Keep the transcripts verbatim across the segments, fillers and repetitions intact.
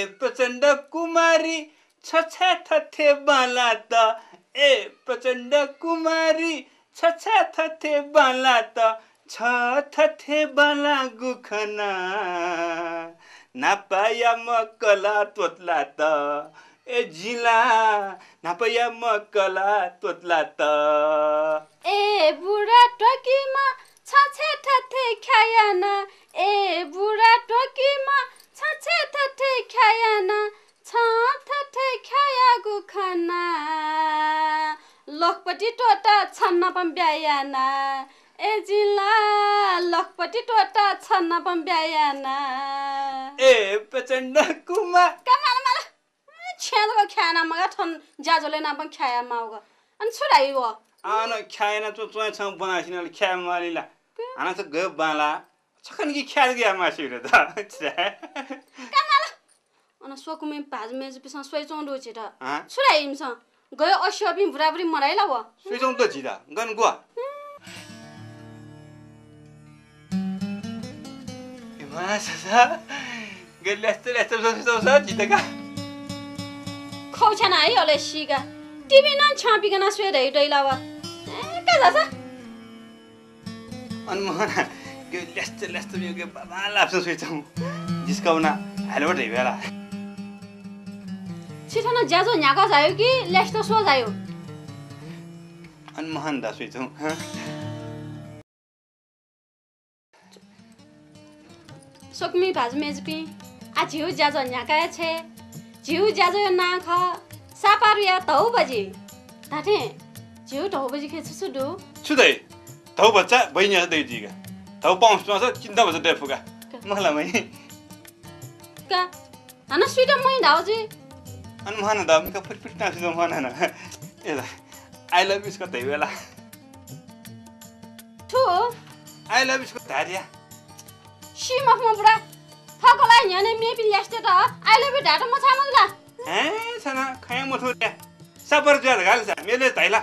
प्रचण्ड कुमारी, छ छाय् थथे बांलात? ए प्रचण्ड कुमारी, छ छाय् थथे बांलात? छ थथे बांलागु खना न्हापायाम्ह कला त्वतलात। ए जिं ला न्हापायाम्ह कला त्वतलात। ए बुरा टोकीमा छ छाय् थथे ख्यायाना। ए बुरा टोकीमा छ छाय् थथे ख्यायाना। छ थथे ख्यायागु खना लखपति त्वःता छन्नापं ब्यायाना। ए जिं ला लखपति त्वःता छन्नापं ब्यायाना। ए प्रचण्ड कुमार। का माला माला। छ्या जक ख्याना मगा थन ज्याझ्वलय् नापं ख्याया माउग। अन छु धाइ व? अन ख्याना च्वं च्वं छं बनासिन ख्याया माली ला। अन छ गयो बांला। छकन कि ख्याल कि या मासी रे त। का माला। अन स्वकुमि भाजु मेजुपिसं स्वइचौं दु झित। हाँ? छु धाइ इमिसं? गयो अस्योपिं बुराबुरी मराइ ला व। स्वइचौं दु झित। गन ग्व। ए मासा सा। गयो ल्यास्त ल्यास्त स्वइचौं सा झित का। खौछ्याना है अले सीका। टिभी नं छ्यां पिकना स्वये धइ दइ ला व। ए का झासा। अन मोहना, गयो ल्यास्त ल्यास्त म्यू गयो बाबा लाप्सं स्वइचौं। जिस्का उना हाले व धइ बेला। छिथन ज्याझ्वः न्ह्याका जायो कि ल्यास्त स्व जायो? अन मोहन दा स्वइचौं। हँ? स्वकुमि भाजु मेजुपिं, आ झिउ ज्याझ्वः न्ह्याका हे छे। झिउ ज्याझ्वःया नां खः सापारुया धौबजि। धाथें झिउ धौबजि खय् छु छु दु? छु दइ? धौ भचा बहिनियास दइ जिगा। धौ पाउँस पाउँस चिन्ता भचा दइ फुका। का। मखला मै। का। हानं स्वीट मै धाउ जि। अन महान धाउ मिका फुट फुट नासु दो महान ना। ए दा। I love you स्क धइ वेला। छु? I love you स्क धारिया। सी मखु बुढा। थकलाइ न्ह्यने मेपिं ल्यास्ते त I love you धात मछामला। हे छना खया मथु रे। सापर जुया धगाल सा मेले धाइला।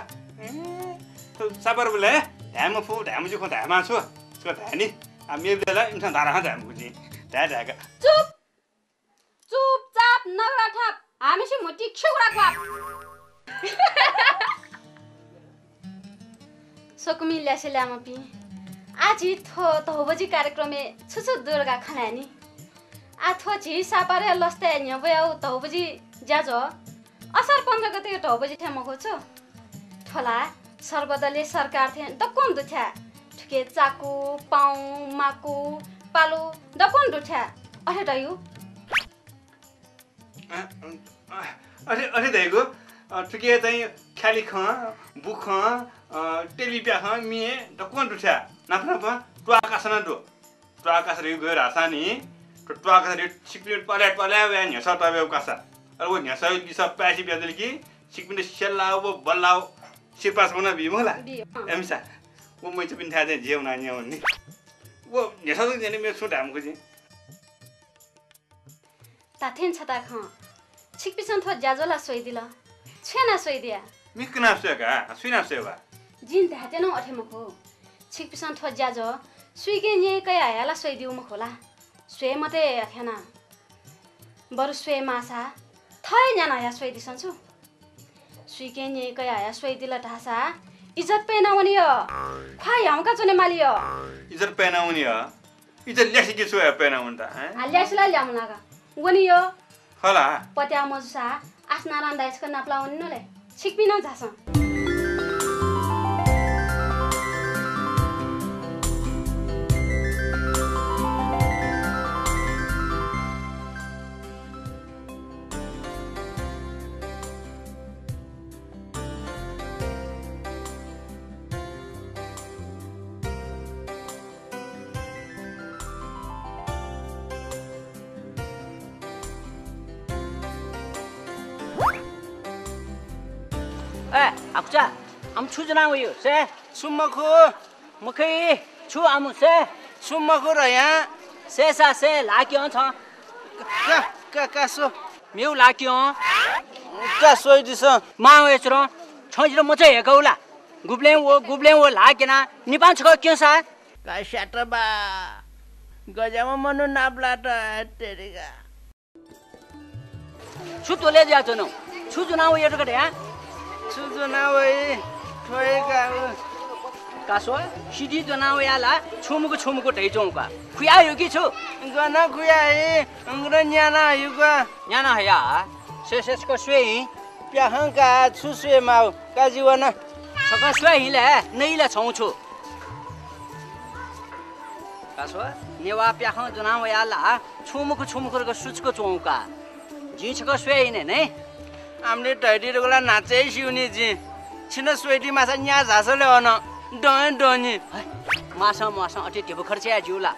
सापर बुले धायम फु धायम जु खो धायमा छु। स्क धायनी। आ मेले ला इमसा धारा धायम गुजी। धाय धायका। चुप। चुपचाप नगरा थाप। हामीसे मुटी खिउरा ग्वाप। स्वकुमि ल्यासे ल्यामपिं, आ झी थ्व धौबजि कार्यक्रमय् छु छु दुर्गा खनाय् नि। आ थ्व झी सापारया लस्ताय् न्ह्यब्वयाउ धौबजि ज्याझ्वः असार पन्ध्र गते धौबजि थें मखु छु। थ्व ला सर्वदलीय सरकार थें दक्वं दुथ्या। थुके चाकु, पाउ, माकु, पालु दक्वं दुथ्या। अथे दयु। अ, अ, अथे, अथे धइगु, अ, थुके चाहिँ ख्यालि खँ, बु खँ, अ, तेलि प्या खँ, म्ये दक्वं दुथ्या। नाप नाप त्वाः कासा नं दु। त्वाः कासा धइगु गयो धाःसा नि, त्व-, त्वाः कासा धइगु छिकपिं त्वालय्, त्वालय् वया न्ह्यसः तब्याउ कासा। अले व न्ह्यसः लिसः पाय्छि ब्याजल कि छिकपिन्त सेल्लाउ व बल्लाउ सिरपास वन बी मखु ला? बी, अँ। एमिसा, व मैचुपिन्थाय् चाहिँ झी वना न्यावनी। व न्ह्यसः जक न्यने मे छुं धाय् मखु जिं। धाथें छता खँ। छिकपिसं थ्व ज्याझ्वः ला स्वइदिल। छु याना स्वइदिया? मिक्क ना स्वयेका, सुइना स्वयेबा? जिं धायेत्यनं अथे मखु। छिकपिसं थ्व ज्याझ्वः सुइके न्यय् कयाहया ला स्वइदिउ मखु ला? स्वये मते अथे याना। बरु स्वये माःसा थः हे न्याना हया स्वइदिसँ छु। सुइके न्यय् कयाः हया स्वइदिल धाःसा इज्जत पय्ना वनी य। ख्वाः ह्याउँका च्वने माली य। इज्जत पय्ना वनी य। इज्जत ल्यासे कि छु हया पय्ना वनी त, हैं? आ, ल्यासे ला ल्यामु लागा। वनी य। हला। पत्या मजुसा आसनारायण दाइ छकः नापला वनी न ले। छिकपिं नं झासँ। ए, हाकुचा, आम छु जना वयो, से? छु मखु? मखै, छु आमु से? छु मखु र या? से सा से, ल्हाः क्यं छ। का, का, का सो। मेउ ल्हाः क्यं। का सोइदिसँ। मां वय् चुरं, छं जितः मचा हेकाउ ला? गुबलें व, गुबलें व ल्हाः क्यना, निपां छकः क्यं सा। का स्यात बा। गज्याम्ह मनू नापलात, तेरिका। छु त्वलय् जुयाच्वन? छु ज्वनाः वया धकाः धया? छु ज्वनाः वइ? थ्व हे का उ। का स्व, सिधि ज्वनाः वया ला छुमुकु छुमुकु धयाच्वंगु का। खुया हयु कि छु? गन खुया हइ? उंगु न्याना हयु का। न्याना हया? स्वे स्वे छकः स्वये हि। प्याखं का छु स्वये माउ? का जि वन। छकः स्वये हि ले, नइ ला छौं छु? का स्व, नेवाः प्याखं ज्वनाः वया ला छुमुकु छुमुकु धकाः सुचुक च्वंगु का। जिं छकः स्वये हिने नै। आमले धैदी धकाः ला न्हाचः हे स्यूनि जिं। छिं स्वइदी माःसा न्याः झासँ ले अन। दँ हे दँ नि। है, माःसां माःसां अथे धिबा खर्च याये ज्यू ला?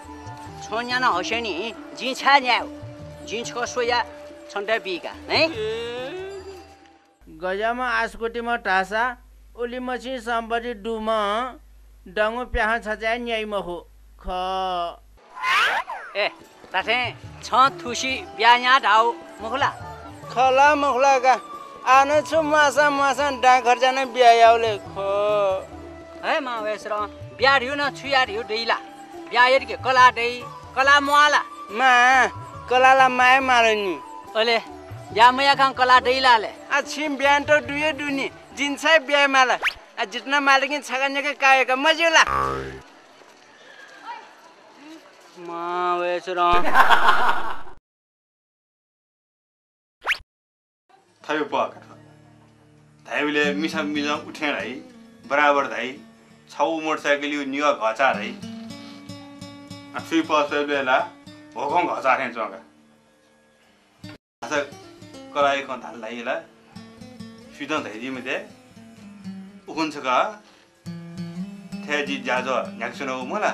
छं न्याना हसेंनि जिं छाय् न्याये? जिं छकः स्वया छन्त हे बी का, नै? गज्याःम्ह आसकुतिम्ह धाःसा उलिमछि सम्पत्ति दुम्ह दंगु प्याखं छचाय् न्याइ मखु खः। ए, धात्थें छं थुसि ब्याहा न्याः धाःगु मखु ला? खः ला मखु ला का? आः नं छु म्वाःसां म्वाःसां दां खर्चा नं बिया याउ ले खः। हे मां वय्‌सरं, ब्याहा धइगु नं छु याये धइगु दइ ला? ब्याहा यायेत कि कलाः दइ, कलाः म्वाः ला? मां, कलाः ला माये माल नि। अले, ब्याहा मयाकं कलाः दइ ला ले? आ, छिं ब्याहा यानातःगु दु हे दु नि, जिं छाय् ब्याहा याये माल? आ, जितः नं माल कि छकः न्याका काय्‌का मज्यू ला? मां वय्‌सरं। थ्व हे पः का थ्व। धाइबलय् मिसा मिजं उथें धाइ, बराबर धाइ, छगू मोटरसाइकलय् निगः घःचाः धाइ। आ, थ्व हे पः स्वयेबलय् ला होकं घःचाः थें च्वं का। धाःसा कलाःया खँ धाल धाइ ला, सुयातं धयादी मते। उखुन्हु छकः थथे जि ज्याझ्वः न्ह्याकाच्वनागु मला,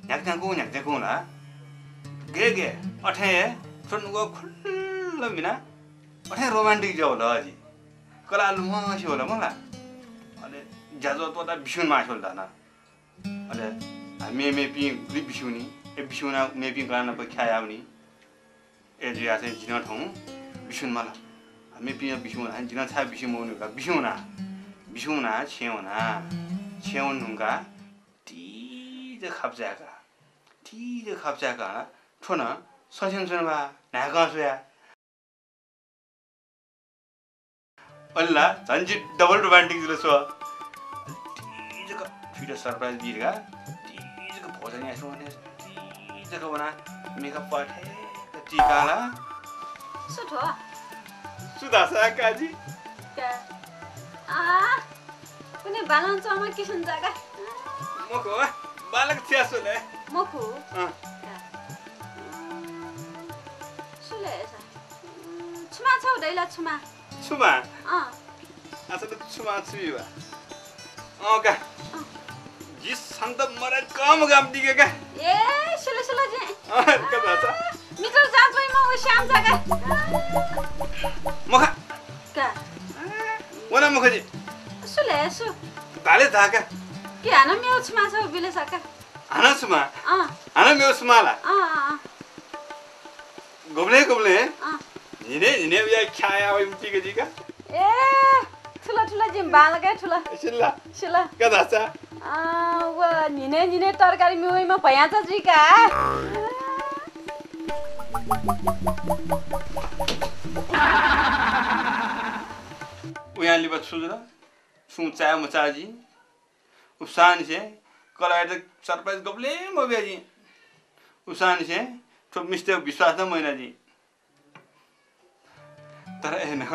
न्ह्याकाच्वंगु न्ह्याकाच्वंगु ला। गे गे, अथें हे थ्व नुगः खुल्ल मिनाः अथें romantic जुयावल जि। कलाः लुमंसे वल मला। अले ज्याझ्वः त्वःताः बिस्युं माःसे वल धाःसा। अले मेमेपिं गुलि बिस्युं नि, ए बिस्युं वनाः मेपिं कलाः नाप ख्याः याःवनी। अय् जुयाः चाहिँ जि नं थौं बिस्युं माल। मेपिं बिस्युं वनाः जि नं छाय् बिस्युं मवने का, बिस्युं वना। बिस्युं वनाः छेँय् वना। छेँय् वने धुंकाः ति जक खापचाय्‌का। ति जक खापचाय्‌का थ्व नं ससें च्वने बा, न्हाय्‌कं स्वया। अले ला झन् जि double romantic जुल स्व। ति जक थुइत surprise बी धकाः ति जक भोजन यासें वने, ति जक वनाः makeup पथें ति काला। सु थ्व? सु धाःसा काजी? का। आ, कुने बालं च्वंम्ह किसुन जक। मखु, बालक थिया सु ले? मखु। अँ। का। उम्, सु ले सा? उम्, छुमा छौ दैला छुमा। छुमा? अँ। असल छुमा छु बा? अँ का। अँ। जि सन्त मरे कम गाम दिगे का। ए, सुले सुले जि। अँ, का भाषा। मिटर जाँच वइम्ह व श्याम जक। मखा। का। वना मखा जि। सुले सु। धाले धाका। कि हानं मेव छुमा छौ बिले सका। हानं छुमा? अँ। हानं मेव छुमा ला? अँ, अँ, अँ। गुबलें गुबलें अँ। न्हिनय् न्हिनय् उया ख्याया वइ मुतिक जिका। ए, थुल थुल जिं बांलाक थुल। सिल्ला। सिल्ला। का धाचा? अँ, व न्हिनय् न्हिनय् तरकारी मिवइमा भयाचा जुइका। उयां लिपा छु जुल? छुं चाये मचाः जि। उसांनिसें कलाःयात surprise गबलें मबिया जिं। उसांनिसें थ्व मिस्तय् विश्वास नं मयाना जिं। तर अय्‌नं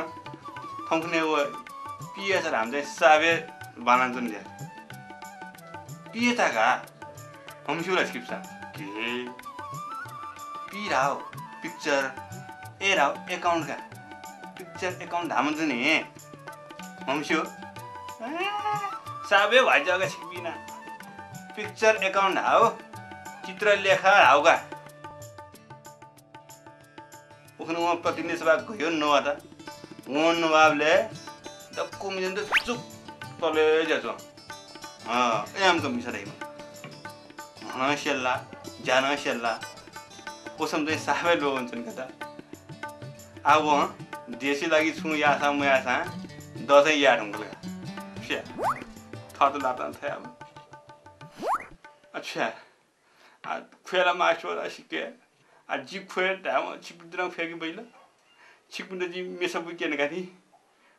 थौंकन्हय् व पिय्‌चा धाःम्ह चाहिँ साबे बांलानाच्वन ज्या। पिय्‌चा का? हम्स्यू ला छिकपिन्सं? के? पी धाःगु picture, ए धाःगु account का। Picture account धाःम्ह जुनि। हम्स्यू। ए, साबे भाइजः का छिकपिं नं। Picture account धाःगु, चित्रलेखा धाःगु का। उखुन्हु वं प्रतिनिधि सभा गयो नवात। वं नवाबलय् दक्व मिजंत चुप तले ज्याच्वं। अँ, अय्‌नं का मिसा धाइम्ह। म्ह नं स्यल्ला, ज्या नं स्यल्ला। व छम्ह चाहिँ साबे ल्वःवंच्वन का। आः वं देशया लागि छुं याःसां मयाःसां दसय् याये धुंकल का। स्या, थःत लातं थयाव। अच्छा, आ, ख्वय् ला मास्टर ला सिक्के। आ, जि ख्वय् धायेवं छिकपिन्त नं ख्वय्‌के बइ ला? छिकपिन्त जिं मेछपु क्यने का नि।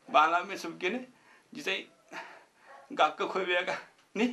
बांलाः मेछपु क्यने। जि चाहिँ गाक्क ख्वबि याका नि।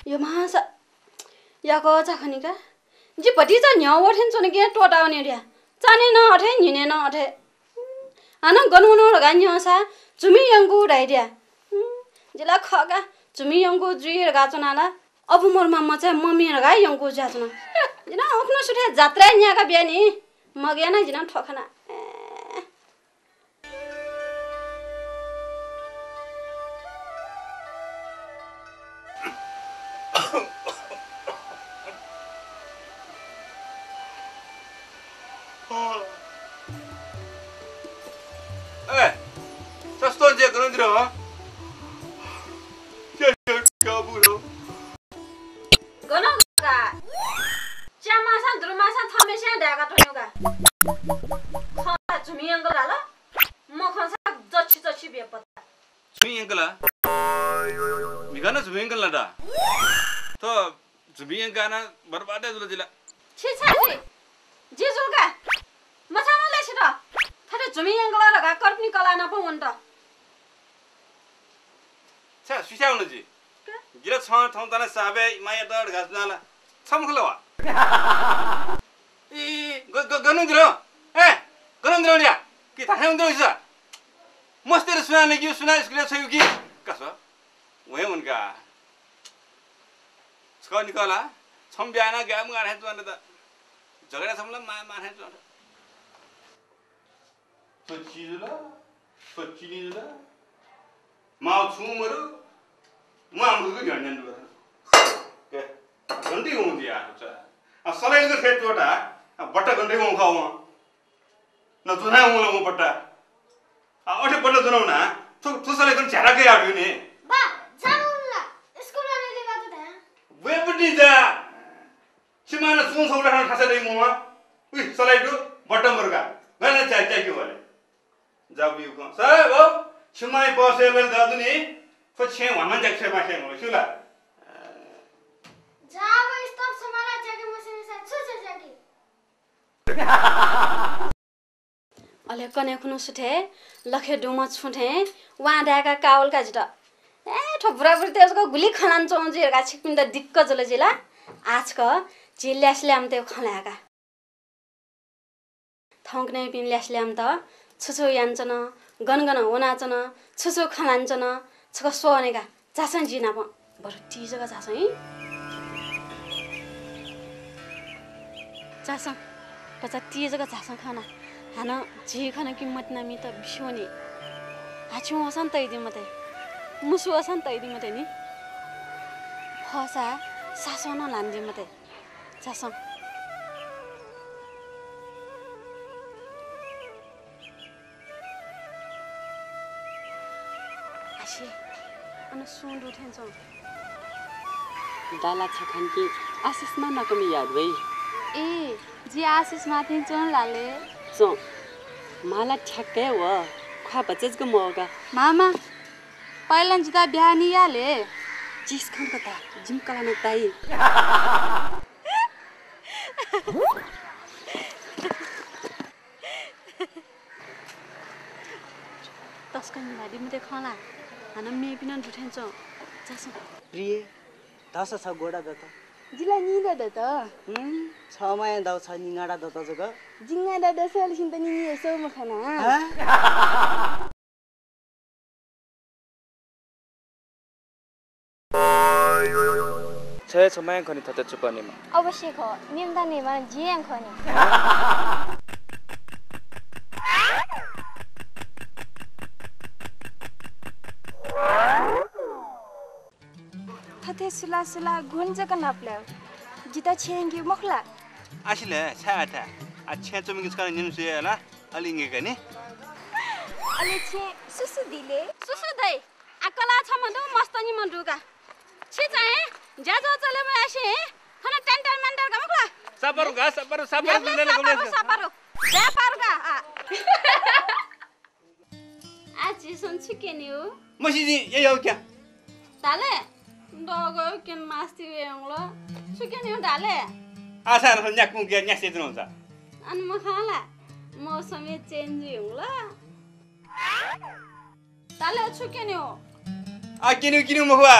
यो मासा याकःचा खनि का। जि भतिचा न्ह्यः वःथें च्वने के त्वःतावने र्या। चान्हय् नं अथे, न्हिनय् नं अथे। हानं गन वन धकाः न्यंसा झुमि यंकू धाइ र्या। जि ला खः का, झुमि यंकू जुइ धकाः च्वना ला। अबु मरुमा मचाय् ममि धकाः यंकू जुयाच्वना। जि नं उखुन्हु सुथय् जात्राय् न्याका बिया नि। मग्या नं जि नं थ्व खना। ए। ए, सस्तो जे गन दिर, हँ? के, के, के बुझ्नु? गन का? च्यामासां दुरुमासां थम्हेस्यां धाय्‌का त्वन्यु का। खः झुमि यंकल धाल, मखंसा जछि जछि बेपत्ता। झुमि यंकल? मि गन झुमि यंकल ला? थ्व झुमि यंकाः नं बरबाद जुल जि ला। छि छाय् जुइ? जि जुल का? मछाःम्ह ला छित? थथे झुमि यंकल धकाः कर्पिनि कलाः नाप वनेत। छाय् सुस्याः वन जि? का? जि ला छं थौं तनाः साबय् माया यात धकाः च्वना ला? छ मखु ला वा? ए, ग-, ग-, गन दिल? ए, गन दिल या? कि थासय् दिल सा? मस्तेर सुना नकि, सुना स्कुलय् छयु कि? का स्व। वहे वन का। छकः निकः ला, छम्ह ब्याहा याना गाय् मगाः थें च्वना त। झगडा छम्ह ला माः, माः थें च्वना। थ्व चिज ला, थ्व चिज ला। माउ छुं मरु, माउ मरुगु न्ह्यःने दु। के, गन दिइ वं जि या, अच्छा। आ, सलाइ जक थें त्वःता, आ, बट्टा गन दिइ वं खः वं। न ज्वनाः वं ला वं बट्टा। आ, अथे बट्टा ज्वनाः वना, थ्व, थ्व सलाइ गन झ्याराके याः नि। बा, जानु ला, स्कुल लाने लिबा त धाये। वयेपट्टि जा। छिमां नं छुं छगू ला थासय् दइ मवं। उइ, सलाइ दु, बट्टा मरुगा। गन चाय, चाय कि वाले। जा बुइकं। सर, भो, छिमां पसय् लल दादु नि, थ्व छेँ ह्वानां ज्याक छेँ मासे मल, स्यू ला? जा, भो, stop समाला ज्याके मसेनि सा, छु छ ज्याके? अले कन्हय् खुन्हु सुथय् लखे दुम्ह छुं थें वां दाय्‌काः कावल का जितः। ए, थ्व बुराबुरीतय् जक गुलि खँ ल्हाना च्वं जुइ धकाः छिकपिन्त दिक्क जुल जि ला। आः छकः झी ल्यासेल्याम्हतय् खँ ल्हाये का। थौंकन्हय्‌पिं ल्यासेल्याम्हत छु छु यानाच्वन, गन गन वनाच्वन, छु छु खँ ल्हानाच्वन, छकः स्वः वनेका। झासँ जि नाप। बरु ति जक झासँ हि। झासँ। भचा ति जक झासँ खना। हानं झी खन कि मतिनामित बिस्युं वनी। हाछि वंसां तइदि मते। मुसु वंसां तइदि मते नि। फःसा सासः नं ल्हानादि मते। झासँ। आसे, अन सुं दु थें च्वं। दाला छ खन कि आशिष मां नाकःमि याद वइ। ए, जि आशिष मां थें च्वं ला ले? च्वं। माला ठ्याक्कै व, ख्वाः भचा जक मवः का। मामा, पाइलं जितः ब्याहा नि या ले। चिस खंक ता, जिमि कलाः नं ताइ। तसकं निभादि मते खँ ला। हानं मेपिं नं दु थें च्वं। झासँ। प्रिय, धाःसा छ ग्वदा दत? जि ला निदँ दत। हुँ, छ माया दौ छ निंगादा दत जक। जिंगादा दसलसिन्त निनि हे सौ मखना। हाँ? छ हे छ माया खनि थथे चुकः निमा। अवश्य खः, मेम्ह दा निमा जि हे खनि। थथे सुला सुला गुण जक नापलाय् जितः छेँय् यंके मखु ला? आसिल, छाय् आथाय्? आ, छेँय् च्वमिके छकः निम्ह सुया ला? अले यंके का नि। अले छेँय् सुसु दिले? सुसु दइ? आ, कलाः छम्ह दु, मस्तनिम्ह दु का। छि चाहिँ ज्याझ्वः चले मयासें थन ट्यान्टर म्यान्टर का मखु ला? सापारु का, सापारु, सापारु न्ह्याबलें दुनेला सापारु, कमलेश। सापारु। व्यापार का, आ। आ, झीसं छु क्यनेगु? मसिजि, ययौ क्या। धाले? दःगयु क्यने मास्ति वयेगु ला। छु क्यनेगु धाले? आसा न न्याक्कुं क्या न्यासे जनो जा। अन मखा ला। मौसम हे change हुँ ला। धाले छु क्यनेगु? आ, क्यनेगु क्यनेगु मखु आ।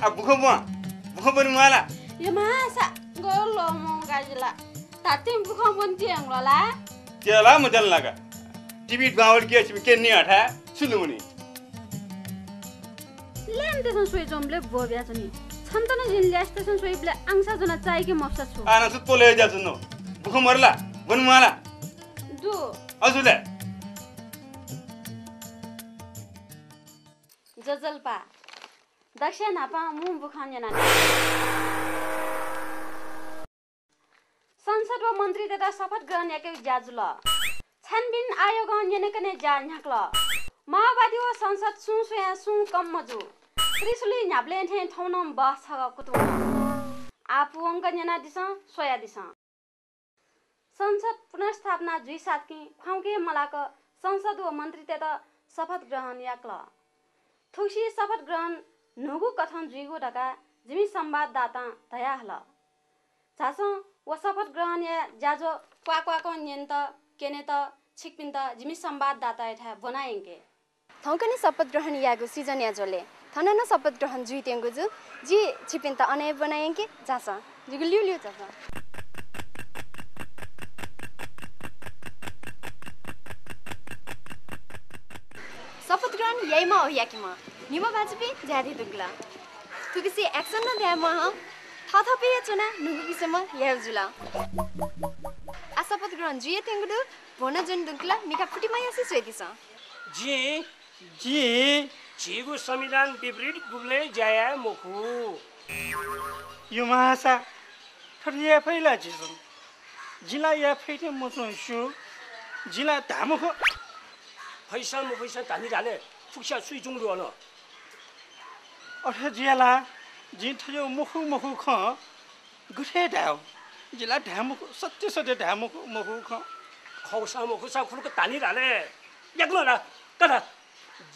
आ, बुखँ ब्वँ। बुखँ ब्वने म्वाः ला। ए मासा, गयो लो मौका जिला। धात्थें बुखँ ब्वने त्यंगु ला? त्यला मत्यला लागा। टिभी द्वावल के छिम के नि हठा सुलुमुनि। ल्यान्तेसं स्वइच्वंबलय् ब्वःब्याच्वनी। छन्त नं जिं ल्यास्तेसं स्वइबलय् आंसा ज्वना चाइके मफुसा छु। आ, न सु तोले ज्याच्वनो। बुखँ मरला, ब्वने म्वाः ला। दु। अजु ले। जजलपा। दक्ष्या न्हापां मू बुखँ न्यना। संसद व मन्त्रीतय्त शपथ ग्रहण याकेगु ज्या जुल। छानबिन आयोगं न्यनेकने ज्या न्ह्याकल। माओवादी व संसद सुं स्वयां सुं कम मजू। त्रिशुली न्ह्याबलें थें थौं नं बहस छगः कुतुं। आः पूवंक न्यनादिसँ, स्वयादिसँ। संसद पुनर्स्थापना जुइसाथकिं ख्वाउँके मलाक संसद व मन्त्रीतय्त शपथ ग्रहण याकल। थुगुसी शपथ ग्रहण न्हूगु कथं जुइगु धकाः जिमि संवाददातां धयाहल। झासँ व शपथ ग्रहणया ज्याझ्वः क्वाक्वाकं न्यनेत, क्यनेत छिकपिन्त जिमि संवाददातायाथाय् ब्वना यंके। थौंकन्हय् शपथ ग्रहण यायेगु season-या झ्वलय् थन नं शपथ ग्रहण जुइत्यंगु जू। जि छिपिन्त अन हे ब्वना यंके, झासँ। जिगु ल्यूल्यू झासँ। शपथ ग्रहण याइम्ह अले याकेम्ह निम्ह भाजुपिं ज्याझ्वः दुगु ला? थुगुसी action नं धाये म्वाः हं। थःथःपिं हे च्वनाः न्हूगु विषयम्ह याये जुल। आः शपथ ग्रहण जुयात्यंगु दु, ब्वना ज्वने धुंकल, मिखा फुतिमा यासें स्वयादिसँ। जिं, जिं झीगु संविधान विपरीत गुबलें ज्या याये मखु। यु महाशय, थथे याये फइ ला झीसं? जिं ला याये फइ थें मच्वं स्यू। जिं ला धाये मखु। फइसां मफइसां धानि धाले, फुक्कसिया सुइच्वंगु दु अन। अथे जुयाः ला जिं थज्याःगु मखु मखु खँ गथे धायेगु? जिं ला धाये मखु, सत्य सत्य धाये मखु, मखु खँ। खःसा मखुसा खुलुक धानि धाले। याकनं ला, का धा।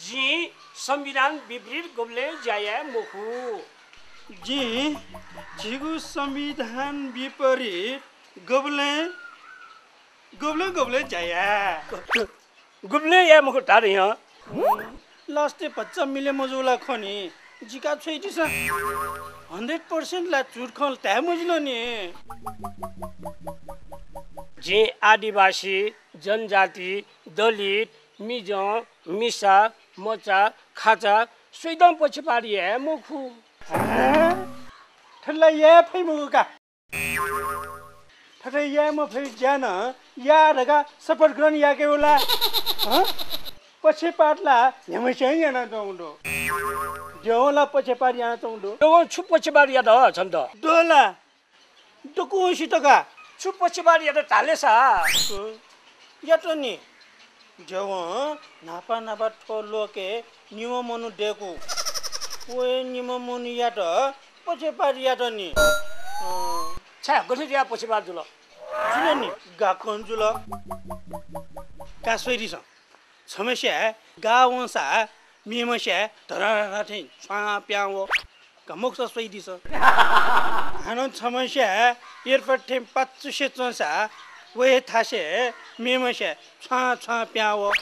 जिं संविधान विपरीत गुबलें ज्या याये मखु। जिं झीगु संविधान विपरीत गुबलें, गुबलें, गुबलें ज्या याये। गुबलें याये मखु धाःगु हिं। लस्ते भचा मिले मजू ला खनी, जिका छ्वयादिसँ। Hundred percent ला झुठ खँ धाये मजिल नि। जिं आदिवासी, जनजाति, दलित, मिजं, मिसा, मचा, खाचा स्वइतं पक्षपात याये मखु। हँ? थथे ला याये फइ मखु का। थथे याये मफइ ज्या नं या धकाः शपथ ग्रहण याके वल ला? हँ? पक्षपात ला न्ह्याम्हस्यां यानाच्वंगु दु। द्यवं ला पक्षपात यानाच्वंगु दु। द्यवं छु पक्षपात यात छन्त? दु ला? दक्वसित का। छु पक्षपात यात धालेसा? यात नि। द्यवं न्हापा न्हापा थ्व लोके निम्ह मनू दय्कू। व हे निम्ह मनूयात पक्षपात यात नि। अँ। छाय् गथे जुयाः पक्षपात जुल? जुल नि, गाकं जुल। का स्वइदिसँ। छम्हस्यां गाः वंसा मेम्हस्यां धरधर थें छ्वां प्यां वः। का मखुसा स्वइदिसँ। हानं छम्हस्यां airport थें पाचुसे च्वंसा व हे थासय् मेम्हस्यां छ्वां छ्वां प्यां वः।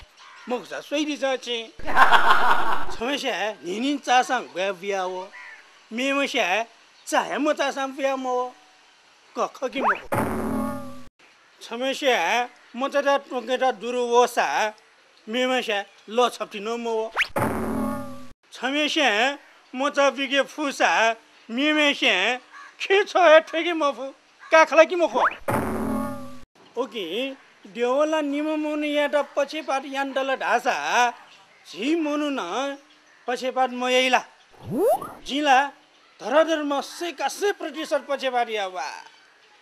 मखुसा स्वइदिसँ छिं। छम्हस्यां न्हिं न्हिं चाःसां ग्वाये बुया वः। मेम्हस्यां चाः हे मचाःसां बुया मवः। का खः कि मखु? छम्हस्यां मचायात त्वंकेत दुरु वःसा मेम्हस्यां लः छप्ति नं मवः। छम्हस्यां मचा बिके फुसा मेम्हस्यां खेँ छ्वः हे थ्वय्के मफु। का खला कि मखु? उकिं द्यवं ला निम्ह मनूयात पक्षपात यानातल धाःसा झी मनू नं पक्षपात मयाइ ला? जिं ला धरधरमा सय्का सय प्रतिशत पक्षपात याः वा।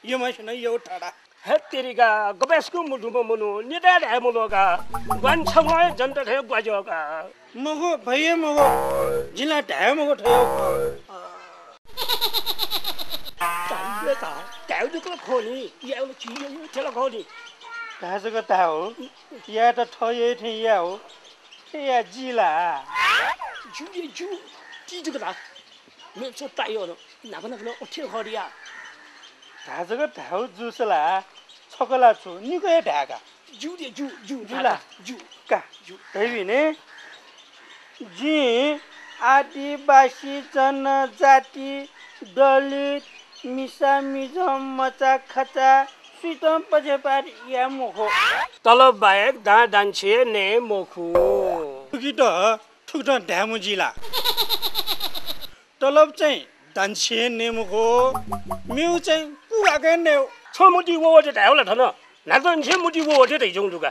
यम्हसिनं यउ ठडा। हे तेरिका, गपाय्सकं मदुम्ह मनू नेताय् धाये मल्वः का। ग्वाहालि छगू हे जनता थें ग्वाज्वः का। मखु, फइ हे मखु। जिं ला धाये मखु थ्व यउ खँ। धाये ला धाये, धाये जक ला खः नि, याये ला झी यउ थें ला खः नि। धाये जक धाये हो, यायेत थः यउ थें याये हो। हे या जि ला। ज्यू रे ज्यू, ति जक धा। मेपिसं ताइ अन, न्हापा न्हापा नं अथे खः रे या। धाये जक धाये हो जूसा ला, छकः ला छु, निकः हे धाये का। ज्यू रे ज्यू, ज्यू, ज्यू ला। ज्यू। का। ज्यू। धयाबी ने। जिं आदिवासी जनजाति, दलित, मिसा मिजं, मचा खचा सुइतं पक्षपात याये मखु। तलब बाहेक दां दान्छी हे नये मखु। थुकित थुकथं धाये मजिल ला? तलब चाहिँ दान्छी हे नये मखु, मेउ चाहिँ कुगाके नयेउ। छं मतिइ वःवः थें धायेउ ला थन? न्हाचः निसें मतिइ वःवः थें धयाच्वंगु दु का।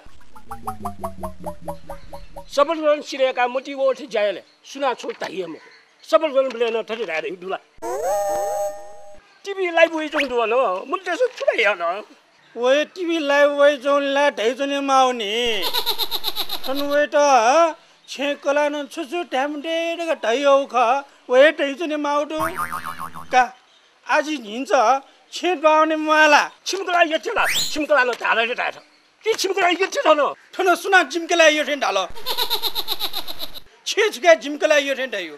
शपथ ग्रहण सिधय्काः मतिइ वःवः थें ज्या याये ले। सुनां छुं धाइ हे मखु। शपथ ग्रहणबलय् नं थथे धाये धइगु दु ला? TV live वइच्वंगु दु अन, मनूतय्सं छु धाइ अन? व हे TV live वइच्वंगुलिं ला धयाच्वने माःनि। थन वयात छेँ कलाः नं छु छु धाये मते धकाः धयाहःगु खः, व हे धयाच्वने माःगु दु का। आः जि न्हिंचा छेँ दुहां वने म्वाः ला? छिमि कलाः यःथें ला? छिमि कलाः नं धाः धाःथें धाये थन। कि छिमि कलाः यःथें थन? थन सुनां जिमि कलाः यःथें धाल? छेँ छु काय् जिमि कलाः यःथें धाइ? अ,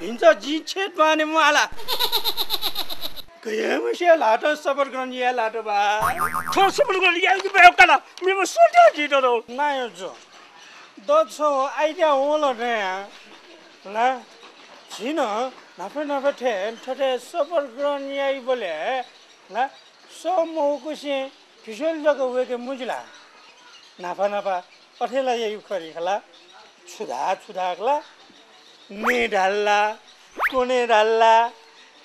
न्हिंचा जिं छेँ दुहां वने म्वाः ला? गय् मस्याः ल्हातं शपथ ग्रहण याये लात बा। थ्व शपथ ग्रहण यायेगु बेला का ला, मेम्ह स्वयाः जुइत दु। नायः जु। द छगू idea वल नया ला। झी नं न्हापा न्हापा थें थथे शपथ ग्रहण याइबलय् ला सः मवकुसें भिस्वले जक वय्के मजिल ला। न्हापा न्हापा अथे ला याइगु खः रे खला। छु धाः छु धाः खला। नये धाल ला, त्वने धाल ला,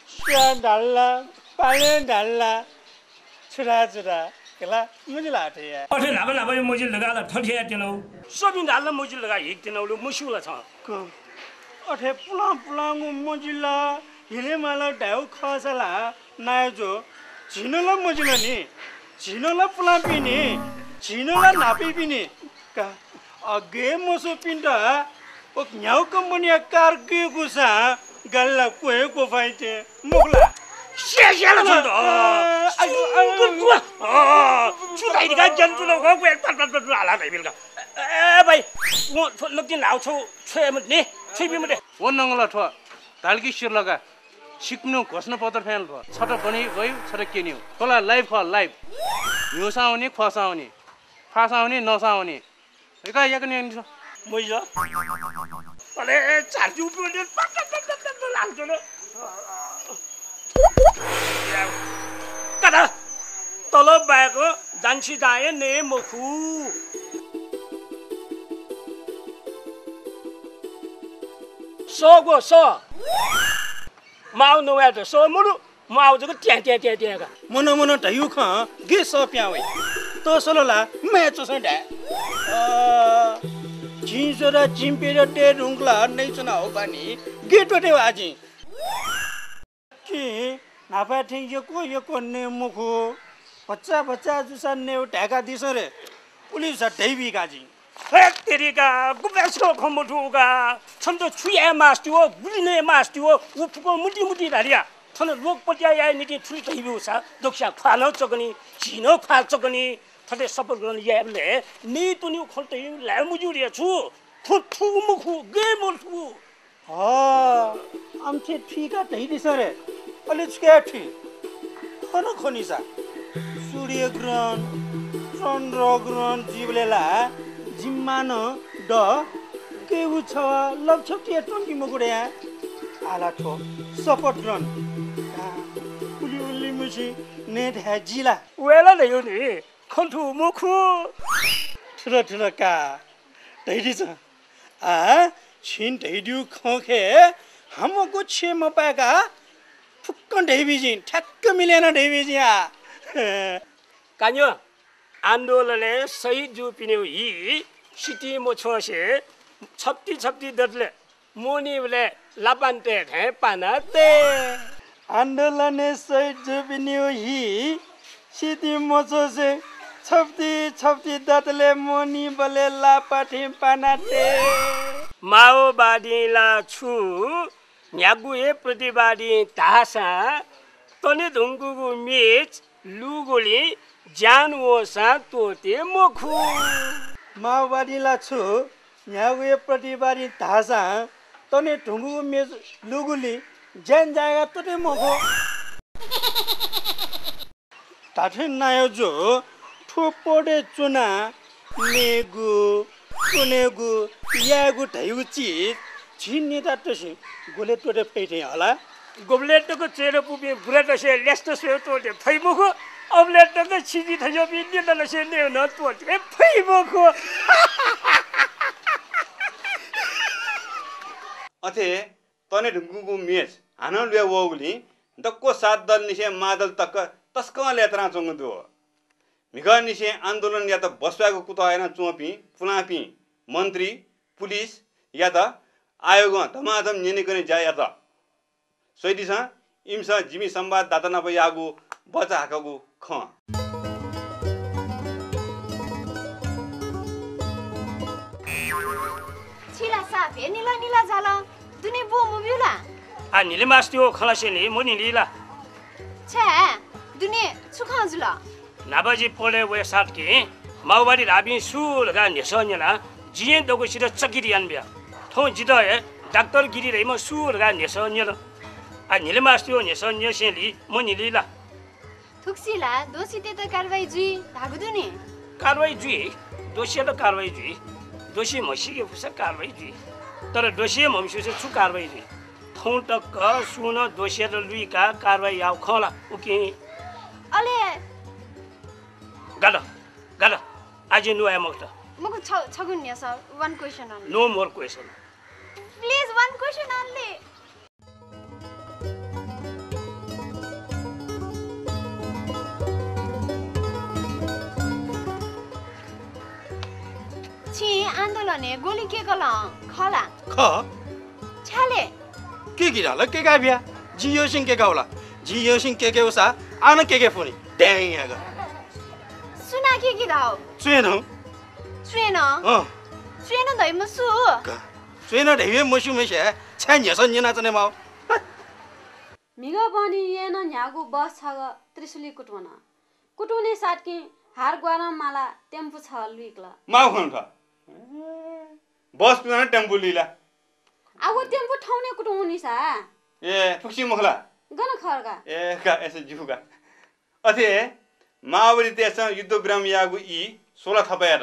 स्याये धाल ला, पाले धाल ला, छु धाः छु धाः खला, मजिल ला अथे याये। अथे न्हापा न्हापा हे मजिल धकाः ला थथे याये त्यनागु? सबिं धाल ला मजिल धकाः हिके त्यनागु ला मस्यू ला छं? क-, अथे पुलां पुलांगु मजिल, हिले माल धायेगु खःसा ला नायः जु, झी नं ला मजिल नि, झी नं ला पुलांपिं नि, झी नं ला न्हापायापिं नि। का, अ, गय् मस्यूपिन्त व न्ह्यागु कम्पनीया कार गय् गुसां गालि ला क्वय् क्वफाइते मखु ला? स्यास्याला छन्त। अ, अ, अ, अ, छु धाइ धकाः ज्ञान जुल, व क्वय् पात पात पात हाला धाइबिल का। ए, ए, भाइ, व थ्व नकतिनि न्हापा छगू छ्वये मते नि, छ्वइबी मते। व नंगला थ्व धाल कि सिरलगा, छिकपिनिगु घोषणापत्र फ्यान थ्व। छता बने वइ, छता क्यनेगु। थ्व ला live खः, live। न्ह्यूसां वनी, ख्वःसां वनी, फाःसां वनी, नःसां वनी। एका याक न्यंकि नि। मजिल। अले झार्जु पुने पट पट पट पट लाल जुल। कदा तलब बाहेक जान्सी दां हे नये मखु। सःगु सः। माउ नवायेत सः मदु, माउ जक त्यां त्यां त्यां त्यां का। मनं मनं धयागु खँ गय् सः पिहां वइ। तःसलं ला माया च्वसँ धाये। अ, झिंस्वदँ झिंप्यदँ दये धुंकल नयेच्वना हःपानि गय् त्वःते वा जिं। छिं न्हापाय् थें यक्व यक्व नये मखु। भचा भचा जूसा नयेगु धाय्कादिसँ रे। पुलिसयात धयाबी का जिं। हे तेरिका, गुबलें छुं खँ मथूगु का। छन्त छु याये मास्ति वः, गुलि नये मास्ति वः, व फुक्कं मुति मुति धारिया। थन लोकपतिया याये निंतिं थुलि धयाब्यूसा दक्वस्यां ख्वाः नं चकनि, झी नं ख्वाः चकनि। थथे शपथ ग्रहण यायेबलय् नयेत्वनीगु खँ धइगु ल्हाये मज्यू रे छु? खँ थुगु मखु, गय् मथू। हँ, आम थें थुइका धयादिसँ रे। अले छु याये थुइ? थन खनीसा सूर्यग्रहण, चन्द्रग्रहण जुइबलय् ला जिम्मानं द गय् उ छवा लपछ्यप्तिया त्वंकी मखु रे या। आः ला थ्व शपथ ग्रहण। आ, उलि उलि मुसि नये धाये जि ला। वय्‌ला धयागु नि, खँ थुगु मखु। थुल थुल का, धयादिसँ। आ, छिं धयादीगु खँखे हामगु छेँ मपाय्‌का फुक्कं धयाबी जिं, ठ्याक्क मिले याना धयाबी जिं आ। का न्यँ, आन्दोलनय् शहीद जूपिनिगु हि सितिं मछ्वसे छप्ति छप्ति दतले मोनीबलय् लापां तये थें पाना तये। आन्दोलनय् शहीद जूपिनिगु हि सितिं मछ्वसे छप्ति छप्ति दतले मोनीबलय् लापा थें पाना तये। माओवादीं ला छु न्ह्यागु हे प्रतिवादीं धाःसां तने धुंकूगु मेच लुगुलिं ज्यान वःसां त्वःते मखु। माओवादीं ला छु न्ह्यागु हे प्रतिवादीं धाःसां तने धुंकूगु मेच लुगुलिं ज्यान जाय्‌काः त्वःते मखु। धात्थें नायः जु, थ्व पदय् च्वनाः नयेगु, च्वनेगु, यायेगु धयागु चिज झी नेतातय्‌सं गुबलय् त्वःते फइ थें हला? गुबलय् तक च्वय्‌दँ पुपिं बुरातय्‌सं ल्यासेत स्वयाः त्वःते फइ मखु, अबलय् तक छिपिं थज्याःपिं नेतातय्‌सं नयेगु नं त्वःते फइ मखु। अथे तने धुंकूगु मेच हानं ल्वय् वःगुलिं दक्व सात दलनिसें महादल तक तसकं लय्‌तानाच्वंगु दु। म्हिगःनिसें आन्दोलनयात बस्वायेगु कुतः यानाच्वंपिं पुलांपिं मन्त्री, पुलिसयात आयोगं धमाधम न्यनेकने ज्या यात। स्वयादिसँ, इमिसं जिमि संवाददाता नाप याःगु बचा हाकःगु खँ। छि ला साप हे निला निला झाल। दुने ब्वः मब्यू ला? आ, न्हिले मास्ति व खँ ला स्यनी, मन्हिले ला? छाय्, दुने छु खँ जुल? न्हापा जि पलय् वये साथकि माओवादी धाःपिं सु धकाः न्ह्यसः न्यना, जिं हे दक्वसित चकित यानाबिया। थौं जितः हे डाक्टर गिरी धइम्ह सु धकाः न्ह्यसः न्यल। आ, न्हिले मास्ति व न्ह्यसः न्यसेंलि मन्हिले ला? थुगुसी ला दोषीतय्‌त कारवाही जुइ धाःगु दु नि। कारवाही जुइ, दोषीयात कारवाही जुइ। दोषी म्हसीके फुसा कारवाही जुइ। तर दोषी हे म्हमस्यूसे छु कारवाही जुइ? थौं तक सुं नं दोषीयात लुइकाः कारवाही याःगु खः ला उकिं? अले गात, गात, आः जिं नुगः याये मखुत। मखु, छ-, छगू न्ह्यसः, one question only। No more question। Please, one question only। छिं आन्दोलनय् गोली केकल खः ला? खः। छाले? केकी धाल, केका बिया। जिं यःसिं केका वल। जिं यःसिं केके वसा, आः नं केके फुनि। ड्याङ याक। सुनां केकी धाउ? च्वय्‌नं। च्वय्‌नं? अँ। च्वय्‌नं धइम्ह सु? का। च्वय्‌नं धइम्ह मस्यूम्हस्यां छाय् न्ह्यसः न्यनाच्वने माउ? म्हिगः बहनी येँनं न्ह्याःगु बस छगः त्रिशुली कुतुं वन। कुतुंने साथकिं हारग्वारं माला टेम्पु छगः लुइकल। माउ खन खः। बस कुतुं टेम्पु लुइ ला? आ, व टेम्पु थौंने कुतुं वनीसा। ए, फुक्कसिं मखु ला? गन खः का? ए, का, अय्‌सा ज्यू का। अथे माओवादीतय्‌सं युद्ध विराम याःगु ई सोला थप यात।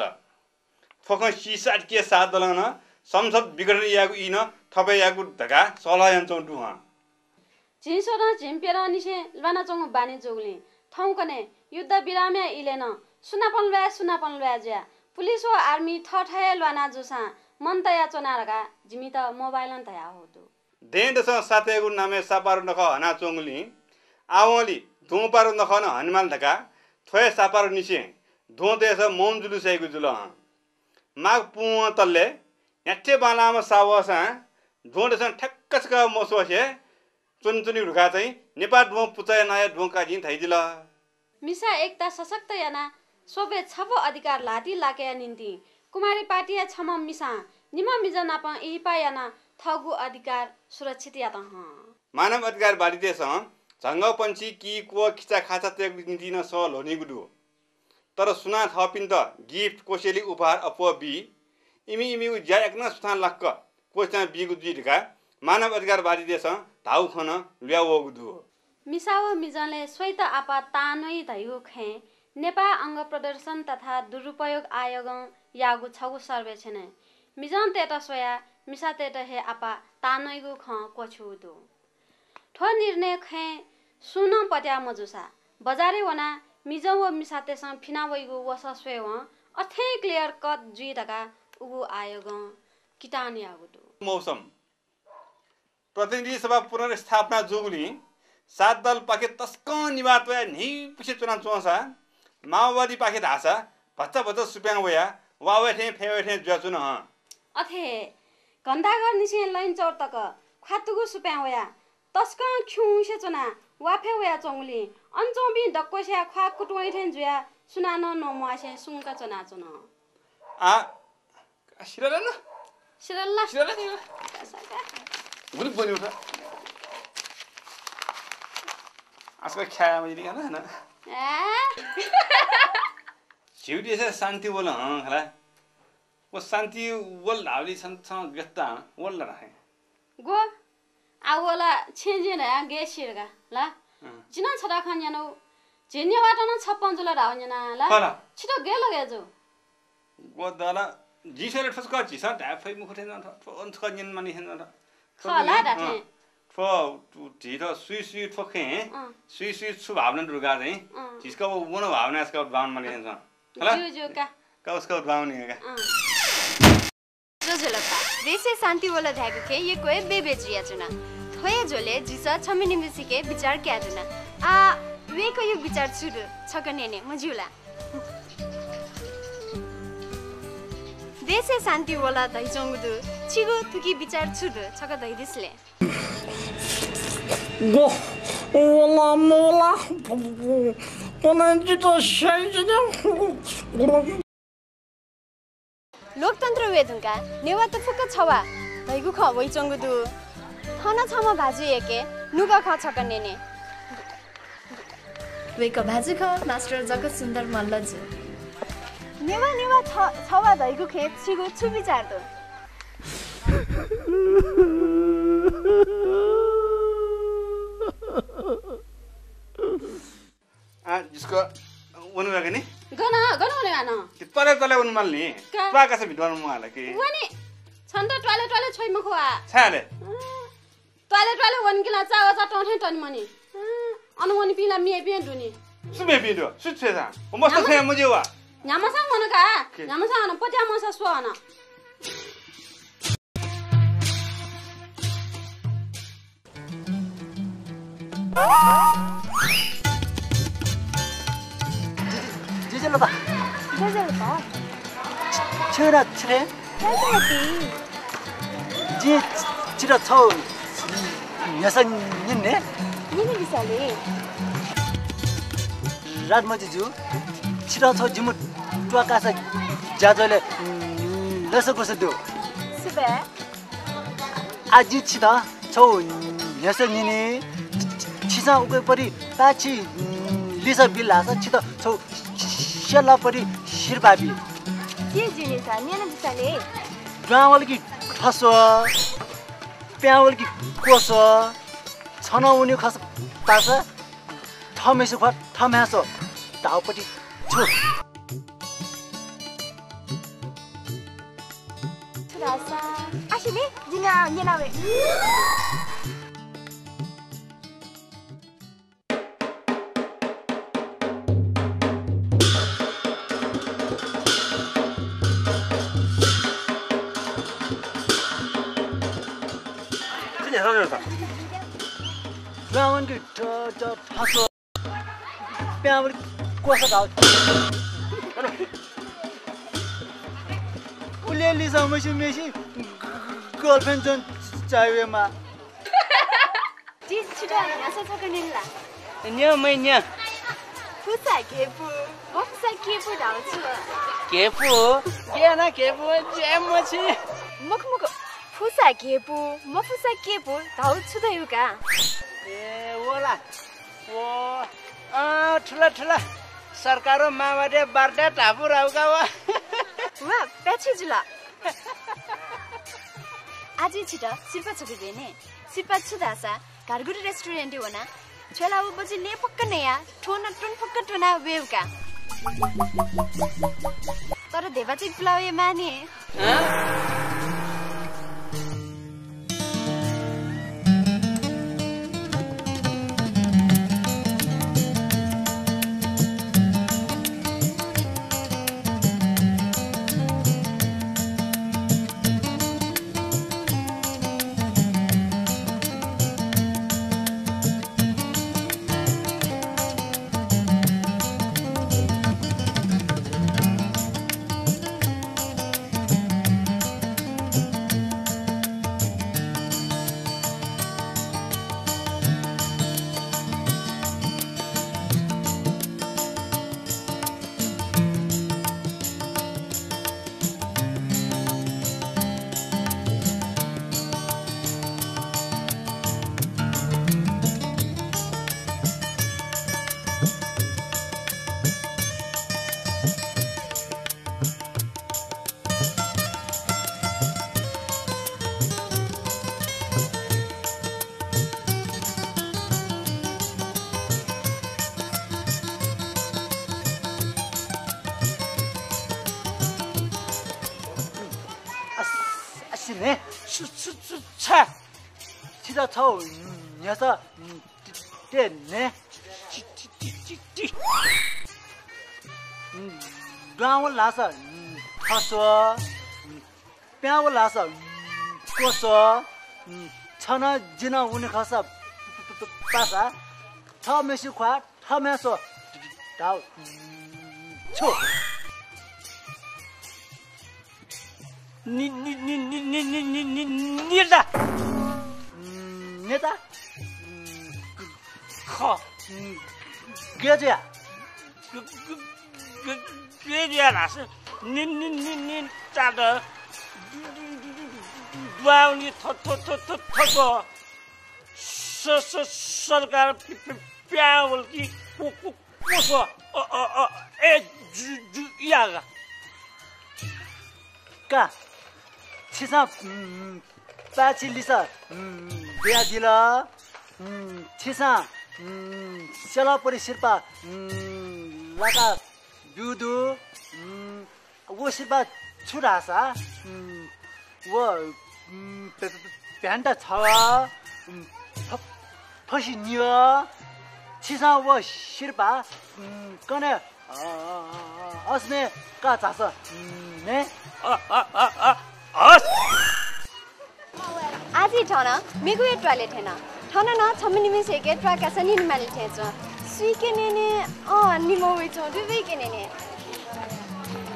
थ्व खँ सीसाथकि सात दलं नं संसद विघटन यायेगु ई नं थप यायेगु धकाः सल्लाह यानाच्वंगु दु हं। झिंस्वदँ झिंप्यदँनिसें ल्वानाच्वंगु बानी जूगुलिं थौंकन्हय् युद्ध विरामया इलय् नं सुनापं ल्वाये सुनापं ल्वाये जुयाः पुलिस व आर्मी थःथः हे ल्वाना जूसां मन तया च्वना धकाः जिमित मोबाइलं धयाहू दु। दँय्‌दसं सातय्‌गु नामय् सापारु नखः हनाच्वंगुलिं आवंलि द्वंपारु नखः नं हनेमाल धकाः थ्व हे सापारुनिसें द्वंतय्‌सं मौन जुलुस याइगु जुल हं। माघ पुंवं तले न्ह्याथे बांलाःम्ह सावःसां द्वंतय्‌सं ठ्याक्क छकः मस्वसे च्वनाच्वनीगु धकाः चाहिँ नेपाः द्वं पुचःया नांया द्वंकाः जिं धयादिल। मिसा एकता सशक्त यानाः स्वबे छब्व अधिकार ल्हातिलाकेया निंतिं कुमारी पार्टीया छम्ह मिसां निम्ह मिजं नाप इहिपा यानाः थःगु अधिकार सुरक्षित यात हं। मानव अधिकारवादीतय्‌सं झंगःपंछि, कि, क्वः, खिचा खाचा तयेगु निंतिं नं सः ल्ह्वनीगु दु। तर सुनां थःपिन्त gift, कोसेली, उपहार अप्वः बी, इमि इमिगु ज्या याकनं सुथां लाक्क क्वःछिनाः बीगु जुइ धकाः मानव अधिकारवादीतय्‌सं धाःगु खँ नं लुयावःगु दु। मिसा व मिजंलय् स्वइत आपाः ताःन्वइ धइगु खँय् नेपाः अंग प्रदर्शन तथा दुरुपयोग आयोगं याःगु छगू सर्वेक्षणय् मिजंतय्‌त स्वयाः मिसातय्‌त हे आपाः ताःन्वइगु खँ क्वछ्यूगु दु। थ्व निर्णय खँय् सुं नं पत्याः मजूसा बजारय् वनाः मिजं व मिसातय्‌सं फिना वइगु वसः स्वयेवं अथें clear cut जुइ धकाः उगु आयोगं किटान याःगु दु। मौसम प्रतिनिधि सभा पुनर्स्थापना जूगुलिं सात दलपाखे तसकं निभाः त्वयाः न्ह्यइपुसे च्वनाच्वंसा माओवादीपाखे धाःसा भचा भचा सुप्यां वयाः वावय् थें फय्‌वय् थें जुयाच्वन हं। अथे हे घण्टाघरनिसें लैनचौर तक ख्वातुगु सुप्यां वयाः तसकं खिउँसे च्वनाः वाफय् वयाच्वंगुलिं अन च्वंपिं दक्वस्यां ख्वाः कुतुं वइ थें जुयाः सुनानं नमवासें सुंक च्वनाच्वन। आ, सिरल न? सिरल ला? सिरल न? गुलि बन्यु था। आजकल ख्याया मजिली का ना? ए? झिउ देशय् शान्ति वल हं खला। व शान्ति वल धावली छन छन व्यस्त वल ला राखे। गो? आ वला छें जे धया गे सिरगा ला? अँ। जिनं छता खन न्यनौ। झेन्य वाटनं छप्पन जुल धाव न्यना ला? खला। छित गे लगे जु? गो दला जिसले ठुस्क झिसा धाय फै मुखु थें जन थ। थ्व अन छक न्यन माने हेन जन थ। खला दा थें। थ्व तु ढिर सुई सुई थ्व खें। अँ। सुई सुई छु भावना दुर्गा चाहिँ। अँ। झिसका व वन भावना यसका बावन माने हेन जन। खला? ज्यू, ज्यू, का। का उसका बावन का। अँ। ज्वजलपा, देशय् शान्ति वल धायेगु खँय् यक्व हे बेबे जुयाच्वन। थ्व हे झ्वलय् झीसं छम्ह निम्हसिके बिचाः कयाच्वना। आ, वय्कःया बिचाः छु दु? छकः न्यने, मज्यू ला? देशय् शान्ति वल धयाच्वंगु दु। छिगु थुकी बिचाः छु दु? छकः धयादिसँ ले। गो, वला, मला, पनजित स्याइजित। लोकतन्त्र वये धुंकाः नेवाःत फुक्क छवाः धइगु खँ वइच्वंगु दु। थन छम्ह भाजुयाके नुगः खँ छकः न्यने। वय्कः भाजु खः, मास्टर जगत सुन्दर मल्ल जु। नेवाः नेवाः छ-, छवाः धइगु खँय् छिगु छु बिचाः दु? आ, जिसको वनु का नि? गन, गन वने का न? त्वाले त्वाले वनु माल नि? का? त्वाकासे भिद्वान मुहाला कि? वने। छन्त त्वाले त्वाले छोइ मखु आ। छाले? अँ, त्वाले त्वाले वन किला चावा चा टोथे टनि मनि। अँ, अन वनि पिला मेपिं दुनि। सु मेपिं दु? सु छे सा? ओ मस्त न्यामा छे मुझे वा। न्यामा सा मन का? के? न्यामा सा अन पत्या मसा स्व अन। जेजेलपा। जेजेलपा। छेरा छे। जि छिरा छौ न्यसा निन्ने। निने बिसाले। राजमजिजु, छिरा छौ जिमु त्वाकासा ज्याजले लसकुस दु। सुबे। आजि छित छौ न्ह्यसः न्यने। छिसं उके परि पाछि लिसः बिल धाःसा छित छौ स्यला परि सिरपाः बी। के जिनिसा न्यन बिसाले? द्वांवल कि ठस्व, प्यावल कि कोस्व, छनं उनि खस पासा थमेसु ख्वा थम्यासो धावपति छु। छु धाःसा आशिमी जिना न्यनावे। ब्राह्मण कि ठ-, ठ-, ठसो। प्यावर कोसा धाउ। उले लिसा मस्यू मेसि girlfriend जन चाहिए मा। जि छितः न्ह्यासा छकः न्यने ला? न्यँ, मै न्यँ। फुसा घेपु, मफुसा केपु धाउ छु? घेपु? गेना घेपु, ज्या मछि। मखु, मखु, फुसा घेपु, मफुसा केपु धाउ छु धयु का? ए, वला। वो, अँ, ठुला, ठुला। सरकार माओवादी बारदा धापु राउका वा। वा, प्याछि जुल। आजि छितः सिरपाः छकः बिने। सिरपाः छु धासा, घारगुरु restaurant वना। छोला व बजि ने पक्क नया, ठोना टुन पक्क टुना वेउका। तर धेबा चाहिँ पुलाव ये माने। हँ? अस-, असिने। छु, छु, छु, छ? छितः छौ न्ह्यसः ते ने। द्वांव लासा ठस्व। प्याव लासा क्वस्व। छन जिन उने खसा पासा। थःम्हेसि ख्वाः, थःम्हेसो धाउ छु? नि, नि, नि, नि, नि, नि, नि, नि, नेता। नेता? ख। गय् जुया? ग-, ग-, ग-, गय् जुया धाःसा नि, नि, नि, नि, तात। दुआवनी थ, थ, थ, थ, थ, स, स, सरकार प्या-, प्या-, प्यावल कि कु-, कु-, कोसो, अ, अ, अ, ए, जु, जु, यागा। का, छिसं, उम्, पाय्छि लिसः, उम्, बियादिल। उम्, छिसं, उम्, सेलपरि सिरपाः, उम्, लाका ब्यू दु। उम्, व सिरपाः छु धाःसा, उम्, व, उम्, भ्या-, भ्या-, भ्यान्टा छव, उम्, फ-, फसि निव, छिसं व सिरपाः, उम्, कने, अ, अ, अ, अ, असने का झासँ, उम्, ने। अ, अ, अ, अ, अस। आजि थन मेगु हे त्वाले थेन। थन नं छम्ह निम्हय्‌सिके त्वाकासा न्यनेमाली थें च्वं। सुइके न्यने, अँ, निम्ह वइच्वं दु, वइके न्यने।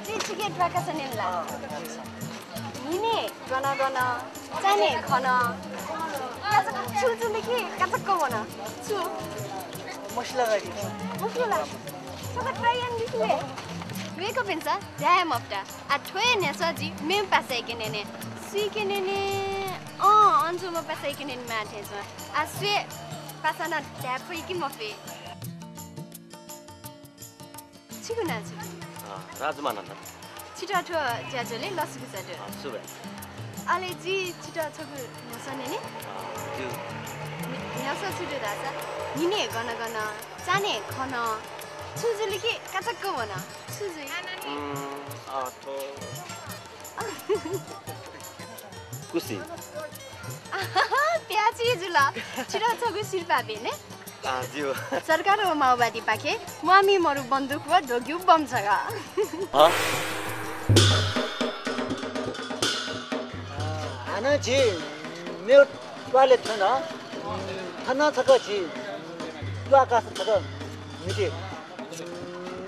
जि छिके त्वाकासा न्यने ला? न्हिने गन गन, चान्हे खन। काचक छु छु लिखि, काचक वन। छु? मसला गाडी। मसला। सका try यानादिसँ ले। वय्‌कःपिन्सं धाये मफुत। आ, थ्व हे न्ह्यसः जि मेम्ह पासायाके न्यने। सुइके न्यने, अँ, अन च्वंम्ह पासायाके न्यनेमाः थें च्वं। आ, सुया पासा नं धाये फइ कि मफइ। छिगु नां छु? अँ, राजमानन्द। छितः थ्व ज्याझ्वलय् लसकुस दु। अँ, सुभाय्। अले जि छितः छगू न्ह्यसः न्यने। अँ, ज्यू। न्ह्यसः छु दु धाःसा, न्हिने गन गन, चान्हे खन, छु जुल कि काचक्क वन। छु जुइ? उम्, अ, थ्व। कुसि। प्याछि जुल। छितः छगू सिरपाः बिने। अँ, ज्यू। सरकार व माओवादीपाखें म्वाःमि मरु बन्दुक व ध्वग्यु बम छगः। हँ? अँ, हानं झी मेगु त्वालय् थ्यन। थन छकः झी त्वाकाः छकः म्हिते।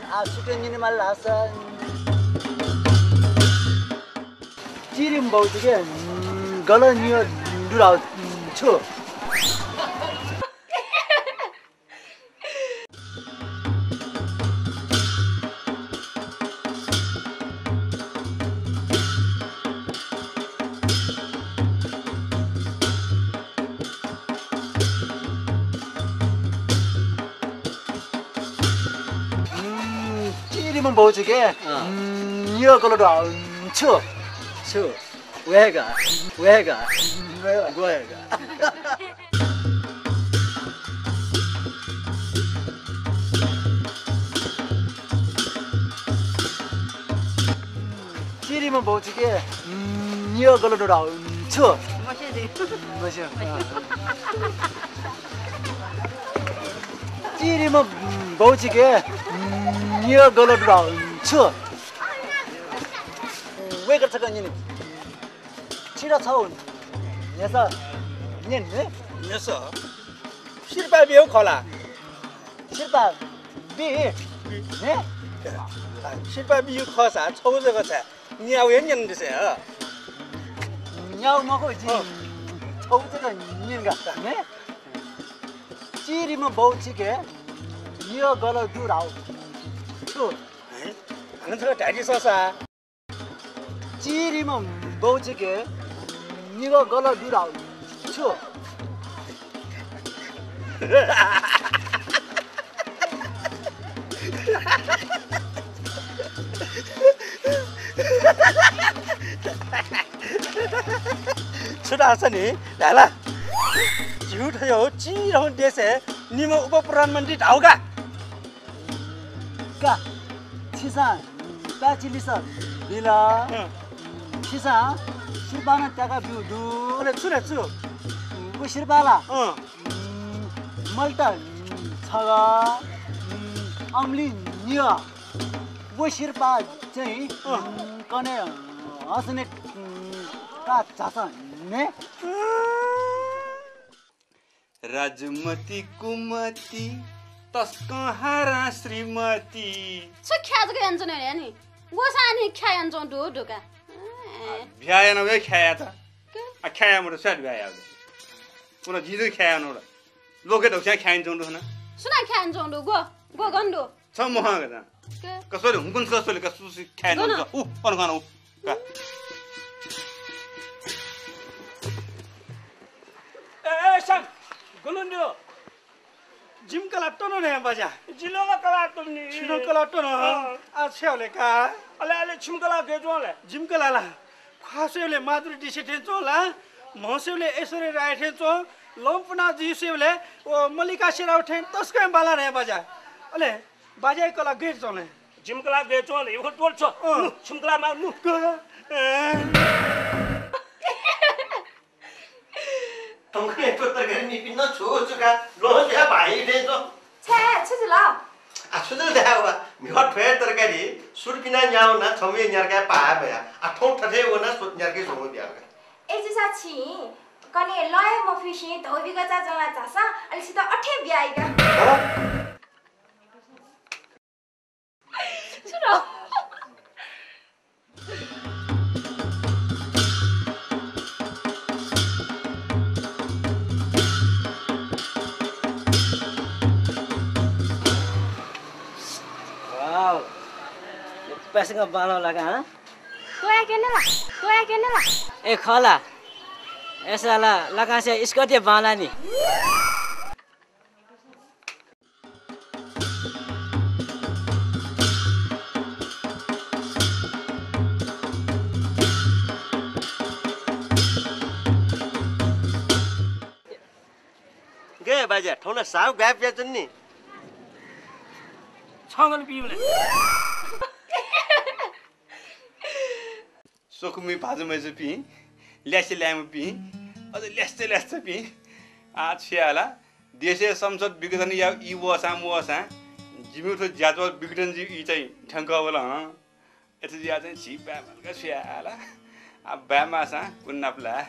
आ, सुते निने माल धाःसा। चिरिम बौचिके, गल नियो दुराउ छु। चिरिम बौचिके, नियो गल दुराउ छु। छु। वेगा, वेगा, वेगा। चिरिम बौचिके, नियो गल दुराउ छु। चिरिम बौचिके, नियो गल दुराउ छु। वेगा छकः निने। छिरा छौ न्ह्यसः न्यने। न्ह्यसः? सिरपाः बियो खला। सिरपाः बि ने। सिरपाः बियो खसा छौ जक छाय् न्याउ हे न्यन दिसे ह। न्याउ मखु जि। छौ जक न्यन का ने। चिरिम बौचिके, नियो गल दुराउ छु। हन छकः धाइदि ससा। चिरिम बौचिके, निगः गल दुराउ छु। छु धाःसा नि धाला। झिउ थयो चिरहं देशे निम्ह उपप्रधानमन्त्री धाउगा। का, छिसां पाय्‌छि लिसः बिल। अँ। छिसां सिरपाः नं त्याका ब्यू दु। अले छु रे छु? व सिरपाः ला? अँ। उम्, मल्त, उम्, छगः, उम्, अम्लि निगः। व सिरपाः चाहिँ, अँ। उम्, कने, अँ, हसने, उम्, का झासँ ने। राजमति कुमति तसकं हारां श्रीमति। छु ख्याः जक यानाच्वने हे नि? ग्वसां नि ख्याः यानाच्वं दु धुका। आ, ब्याहा याना वये ख्याः यात। के? आ, ख्याः याये मते, सुयात ब्याहा याये दु? पुनः जिं जक ख्याः याना वल। लोके धौस्यां ख्याः यानाच्वं दु हना। सुनां ख्याः यानाच्वं दु? ग्व, ग्व गन दु? छ मोहं गजां। के? कसरी हुकुन कसरी कसुसी ख्याः यानाच्वं दु? उ, अन खान उ। का। ए, ए, श्याम, गुलुन दियो। जिम कला टन ने बाजा। जिलो कला टन नि। छिनो कला टन। अँ। आ छ्यावले का। अले, अले, छिम कला गय् च्वं ले? जिम कला ला। ख्वाः सेवले माधुरी दीक्षित थें च्वं ला। म्ह सेवले ऐश्वर्या राय थें च्वं। लम्पुना जी सेवले ओ मल्लिका शेरावत थें तसकं बाला ने बाजा। अले बाजाय् कला गय् च्वं ले? जिम कला गय् च्वं ले? यो टोल छ। अँ। नु, छिम कला मा नु। क-, ए। थौंकन्हय् थ्व तरकारी मिपिं नं छु छु का, ल्वहं जुयाः भाय् दय् च्वं। छे, छु जुल? आ, छु जुल धाये वा, म्हिगः थ्वया तरकारी सुर पिना न्याः वना, छम्हया न्यार्काय् पाः हे मया। आ, थौं थथे वना स्व-, न्यार्के स्वंगू बिया का। ए, जिसा छि कने लँय् मफुसिं धौ बिगचा जंला झासँ, अले छित अथे बियाइगा। हँ? सुनो। वाउ, यक्व बांलाः लाका, हँ? त्वया क्यने ला? त्वया क्यने ला? ए, खः ला? अय्‌सा ला लाकांसे स्कर्ट हे बांलाः नि। गय् बाज्या, थौं ला साव गाय् पियाच्वन नि। छंगन पीबलय्। स्वकुमि भाजु मय्‌जुपिं, ल्यासे ल्याय्‌म्हपिं, अझ ल्यासे ल्यासेपिं, आः छु याये ला? देशय् संसद विघटन यायेगु ई वःसां मवःसां जिमिगु थ्व ज्याझ्वः विघटन जुइगु ई चाहिँ थ्यंकः वल हं। अथे जुयाः चाहिँ झी बाय् माल का, छु याये ला? आः बाय् माःसां कुन्हु नाप लाये?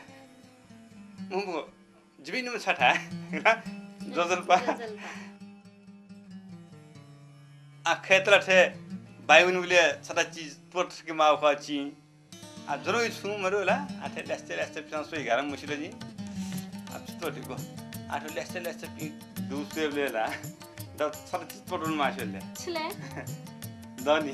मखु, जिपिं निम्ह छथाय् ज्वजलपा। ज्वजलपा। आ, खय्‌त ला थथे बाय् वनेबलय् छता चिज त्वःतके माःगु खः चिं। आ, ज्वनावइ छुं मदु ला? आ, थथे ल्यास्ते ल्यास्ते पिसं स्वइ गारं मुसिल जिं। आ, छु त्वःतेगु? आ, थ्व ल्यास्ते ल्यास्ते पिं दु स्वयेबलय् ला द छता चिज त्वःतुन मास्युल ले। छु ले? दनि।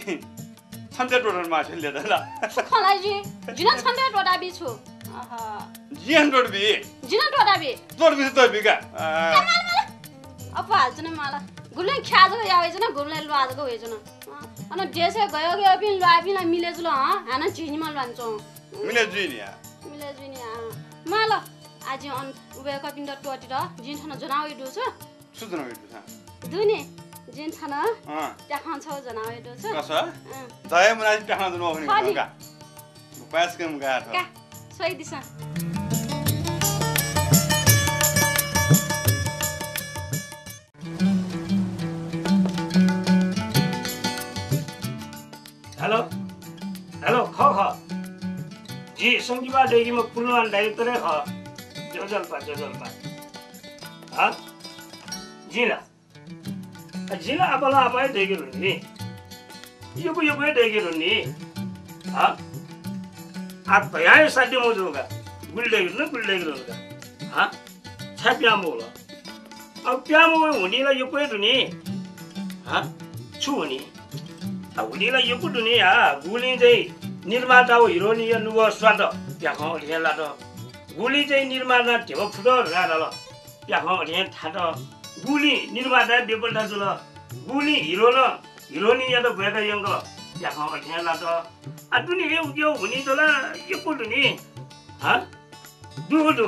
छन्ते त्वःतुन मास्युल ले द ला। छु खँ ला जि? जिं छन्ते त्वःताबी छु। अह। जिं त्वःताबी। जिं त्वःताबी। त्वःताबी त्वःताबी का। आ। ए, माल, माल। अप्वः हाल च्वने माल। गुबलें ख्याः जक याः वइच्वन, गुबलें ल्वाः जक वइच्वन। अँ, अन देशय् गय् गय्‌पिं ल्वाःपिं ला मिले जुल हँ, हानं झिंनिम्ह ल्वानाच्वं। मिले जुइ नि आ। मिले जुइ नि आ। माल, आः जिं अन वय्‌कःपिन्त त्वःतेत जिं थन ज्वनावइ दु छु। छु ज्वनावइ दु छु? दुने, जिं थन अँ। प्याखं छौ ज्वनावइ दु छु। कस? अँ। दया मनाः प्याखं ज्वनावइ खः नि। का। पाय्‌सकं का थ्व। का, स्वइदिसँ। हेलो, हेलो, खः, खः। जि संकिपा दय्‌केम्ह पूर्णमान director हे खः। ज्वजलपा, ज्वजलपा। हँ? जिं ला? जिं ला आपालं आपाः हे दय्‌के धुन नि। यक्व यक्व हे दय्‌के धुन नि। हँ? आः धयां हे साध्य मजू का। गुलि दय्‌के धुन, गुलि दय्‌के धुन का। हँ? छाय् प्याहां मवल? अब प्याहां मवये हुनिं ला यक्व हे दु नि। हँ? छु हुनिं? अब हुनिं ला यक्व दु नि, आ, गुलिं चाहिँ निर्माता व हिरोनीया नुगः स्वात, प्याखं अथे हे लात। गुलिं चाहिँ निर्मातां ध्यबा फुत धकाः धाल, प्याखं अथे हे थात। गुलिं निर्माताया बेपत्ता जुल, गुलिं हिरोनं हिरोनीयात ब्वय्‌का यंकल, प्याखं अथे हे लात। आ, दु नि, यक्व यक्व हुनिं ला यक्व दु नि। हँ? दु, दु।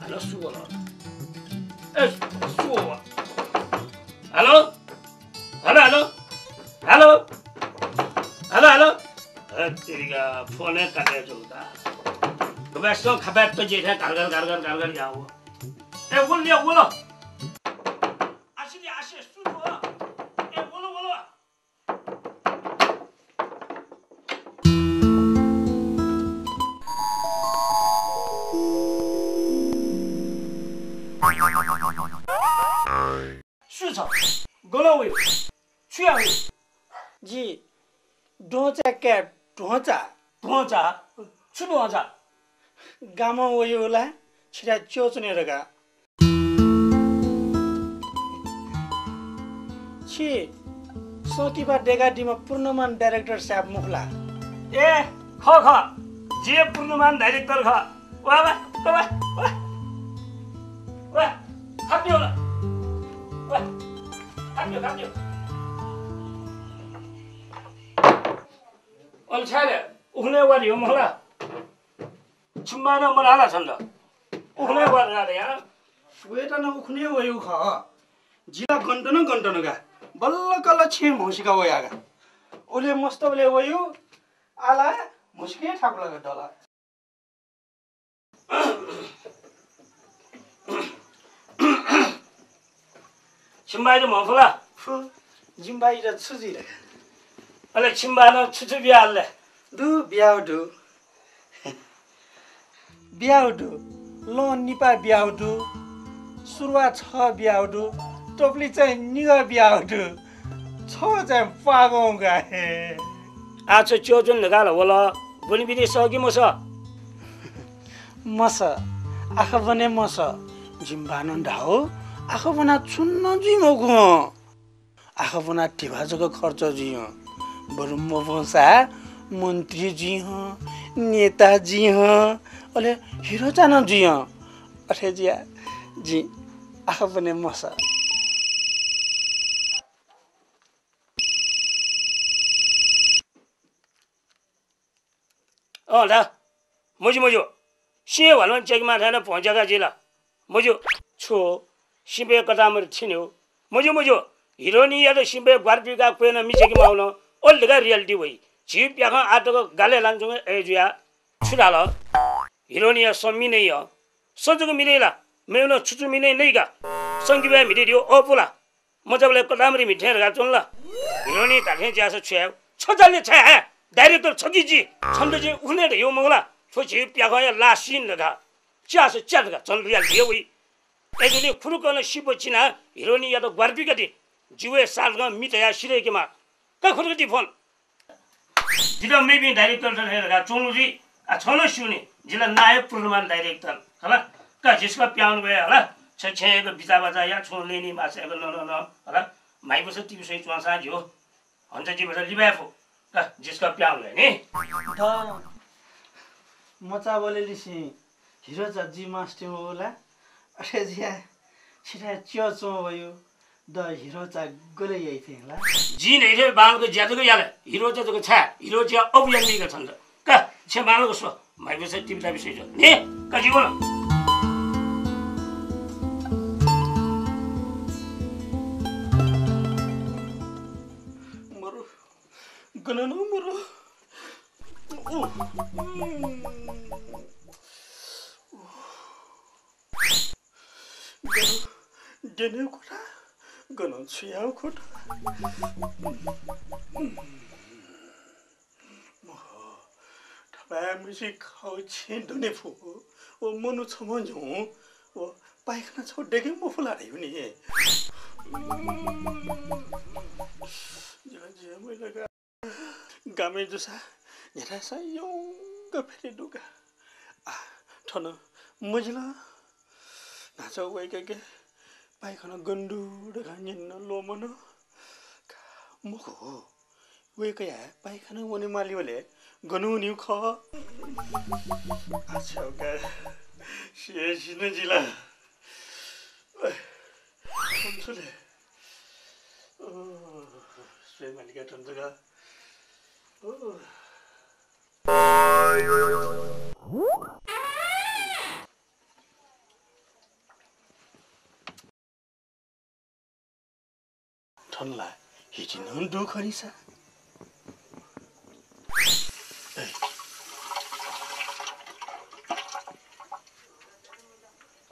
हेलो, सु वल? ए, सु वल? Hello? Hello, hello? Hello? Hello, hello? ए, तेरिका, फोन हे काटे जुल का। गबय् सं खपाय्‌त जे थें घार घार, घार घार, घार घार याः वः। ए, वल, या, वल। आसे नि, आसे, सु वल? ए, वल, वल। सु छ? Gun view? छु याः वयु? जि द्वहंचाय् काये, द्वहंचा। द्वहंचा? छु द्वहंचा? गामं वयु ला, छिथाय् च्वच्वने धकाः। छि संकिपा दय्‌कादीम्ह पूर्णमान director साहेब मखु ला? ए, खः, खः। जि हे पूर्णमान director खः। वा, वा, वा, वा। वा, खाप्यु ला। वा, खाप्यु, खाप्यु। अले छाय् ले, उखुन्हु हे वा धयागु मखु ला? छिमि बानं मधाः ला छन्त? उखुन्हु हे वा धकाः धया। वय्‌त नं उखुन्हु हे वयु खः। जि ला गन तन गन तन का। बल्ल कल्ल छेँय् म्हसिका वया का। उलि मस्तबलय् वयु, आः ला म्हसिके थाकुला का दला। छिमि बाइत म्हफु ला? फु, जिमि बाइत छु जुइ धकाः। अले छिमि बानं छु छु बियाहल ले? दु, बियाहु दु। बियाहु दु। लं निपा बियाहु दु। सुरुवाः छगः बियाहु दु। टोपली चाहिँ निगः बियाहु दु। छगः चाहिँ प्वागं का हे। आः छु च्वच्वन धकाः ला वल? ब्वनेबी नि सः कि मसः? मसः, आखः ब्वने मसः। जिमि बानं धाःगु, आखः ब्वनाः छुं नं जुइ मखु हं। आखः ब्वनाः धिबा जक खर्च जुइ हं। बरु मब्वंसा मन्त्री जुइ हं, नेता जुइ हं, अले हिरोचा नं जुइ हं। अथे जुयाः जिं आखः ब्वने मसः। अँ ला, मज्यू मज्यू, सिंहय् ह्वालुवां च्याकेमाः थाय् नं भ्वं च्याका जुइ ला? मज्यू, छु सिबय् कतामरि थिनेगु? मज्यू मज्यू, हिरोनीयात सिबय् ग्वारातुइकाः क्वय् नं मि च्याकेमाःगु नं अले धकाः reality वइ। झी प्याखं आः तक गालय् लानाच्वंगु अय् जुयाः छु धाल? हिरोनीया सँ मि नइ हं। सँ जक मि नइ ला? मेगु नं छु छु मि नइ नइ का? संकिपाय् म्हिते धियो अःपु ला? मचाबलय् कतामरि म्हितें धकाः च्वन ला? हिरोनी धात्थें ज्याःसा छु याये? छचाले छाय् हाये? डाइरेक्टर छ कि जि? छन्त जिं उखुन्हु धयागु मखु ला? थ्व झीगु प्याखंया लास्ट सिन धकाः। च्यास च्या धकाः झन लुया लिया वइ। अय्‌जूगुलिं खुरुकं सिप चिनाः हिरोनीयात ग्वारापी का दि। जि वया साथं मि तयाः सिधय्‌केमाः। का खुरुक दि फोन। जितः मेपिं डाइरेक्टरत थें धकाः च्वंगु जुइ। आ, छं नं स्यू नि, जि ला नायः पूर्णमान डाइरेक्टर हला। का जिसका प्याउन गया हला। छ छेँय् एक बिचाः बाचा या, छुं लय् नी मासा एक न, न, न हला। म्हाइपुसे टिपी स्वइ च्वंसां ज्यू। हन्त जि भचा लिबाय् फु। का जिसका प्याउन गया नि। द मचा वलेलिसें हिरो चा जुइ मास्ति मवला। अथे जुया छिथाय् च्यः च्वं वयु। द हिरो चा गले याइ थें ला? जिं धइथें बांलाक ज्या जक या ला। हिरो चा जक छाय्? हिरो चा अबु यानाबी का छन्त। का, छेँ बांलाक स्व। म्हाइपुसे टिपी तापी स्वइ च्वं। ने, का जि वन। मरु, गन नं मरु। गन द्यने कोठा, गन छु याये कोठा। मखु, थपाय् मिसी खाउ छेँ दने फु। व मनू छम्ह ज्यू, व पाइखाना छगू दय्‌के मफु ला धयागु नि। ज्या, ज्या, मैला का। गामय् जूसा न्ह्याथाय्‌सं यंक फ्यतुइ दु का। आ, थन मजिल। न्हाचः वय्‌कःके पाइखाना गन दु धकाः न्यने ल्वःमन। मखु, वय्‌कःया पाइखाना वने मालीबलय् गन वनीगु खः। आच्छा, का सिया सिन जिला। ओइ, थन छु ले? ओ, स्वये मालिका थन जक। ओ। थन ला हिति नं दु खनि सा। ए।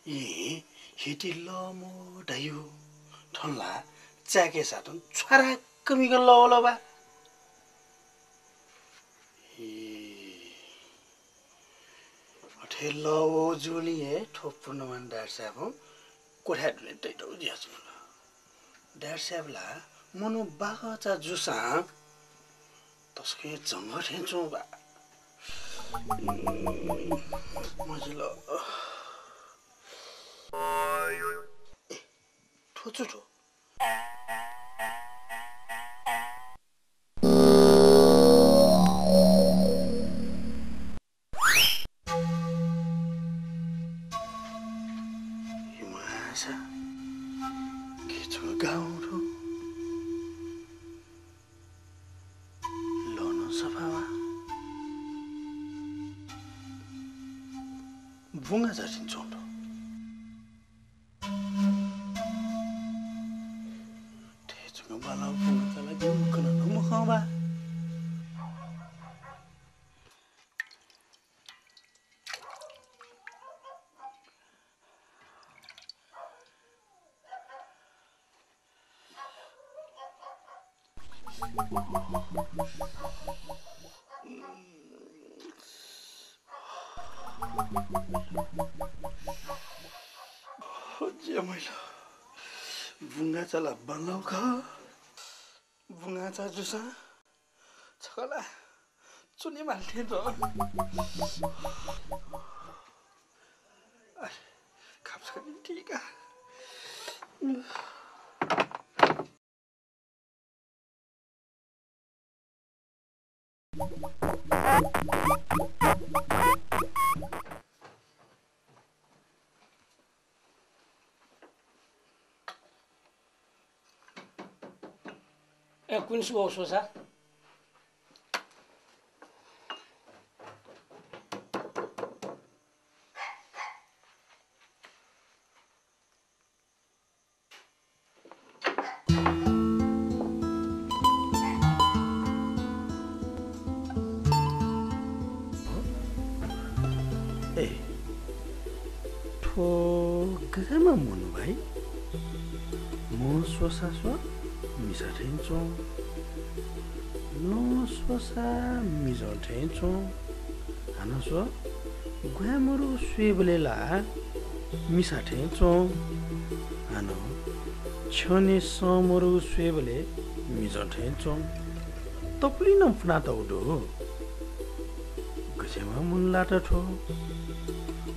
ए, हिति लःमु धयु। थन ला चाय्‌के साथं छ्वाराक्क मिक लःवल बा। ए। अथे लःवः जूलिं हे थ्व पूर्णमान डाक्टर साहेबं क्वथाय् दुने तइतउ जुयाच्वन। डाक्टर साहेब ला मनू बाकःचा जूसां तसकं हे झंगः थें च्वं बा। मजिल। ए, थ्व छु थ्व? हिमासा, के छुं गाउँ थ्व? लं नं सफा वा। बुंगा जातिं च्वं थ्व। थथे छुं बांलाःगु बुंगाचा ला जिं कना नं मखं बा। ज्या मैला। बुंगाचा ला बांलाःगु खः। बुंगाचा जूसां छकः ला च्वने माल थें च्वं। अरे, खापा छकः निंतिं का। ए, कुन्सु वः स्वसा? ए, थ्व गज्याःम्ह मनू भाइ? म्ह स्वसा स्व, मिसा थें च्वं। नं स्वसा मिजं थें च्वं। हानं स्व, ग्वाये मरु स्वयेबलय् ला मिसा थें च्वं। हानं छ्यने सँ मरु स्वयेबलय् मिजं थें च्वं। तपुलि नं पुनातःगु दु। गज्याःम्ह मनू लात थ्व।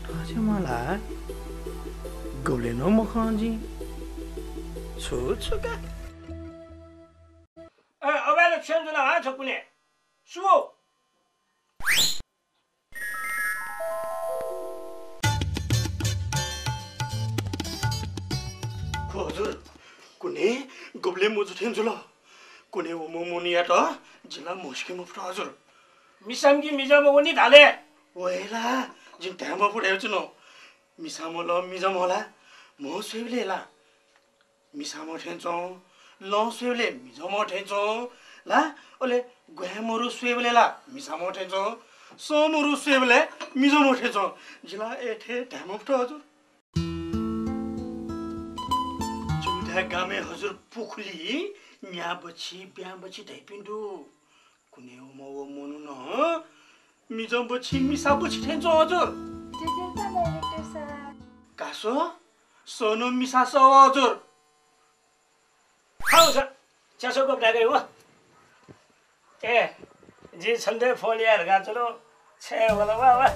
थज्याःम्ह ला गबलें नं मखं जिं। छु छु का। ए, अबलय् छ्यन जुल हा छ कुने। सु हो? खु हजुर, कुने गबलें मजू थें जुल। कुने वःम्ह मनूयात जिं ला म्हस्यके मफुत हजुर। मिसाम्ह कि मिजंम्ह वनी धाल हे। वय् ला, जिं धाये मफु धयाच्वना। मिसाम्ह ला मिजंम्ह ला, म्ह स्वयेबलय् ला मिसाम्ह थें च्वं, लं स्वयेबलय् मिजंम्ह थें च्वं ला, अले ग्वाये मरु स्वयेबलय् ला मिसाम्ह थें च्वं, सँ मरु स्वयेबलय् मिजंम्ह थें च्वं। जिं ला अथे धाये मफुत हजुर। जिमिथाय् गामय् हजुर पुखुलिइ न्याबछि, ब्याबछि धइपिं दु। कुने वःम्ह व मनू नं मिजंबछि, मिसाबछि थें च्वं हजुर। ज्यू ज्यू, का डाइरेक्टर साब। का स्व, सँ नं मिसा सः वः हजुर। खा हुँ छ, च्यासः कप धाय्‌का हुँ। ए, जिं छन्त हे फोन याये धकाः च्वना, छ्याये वल वा, वा।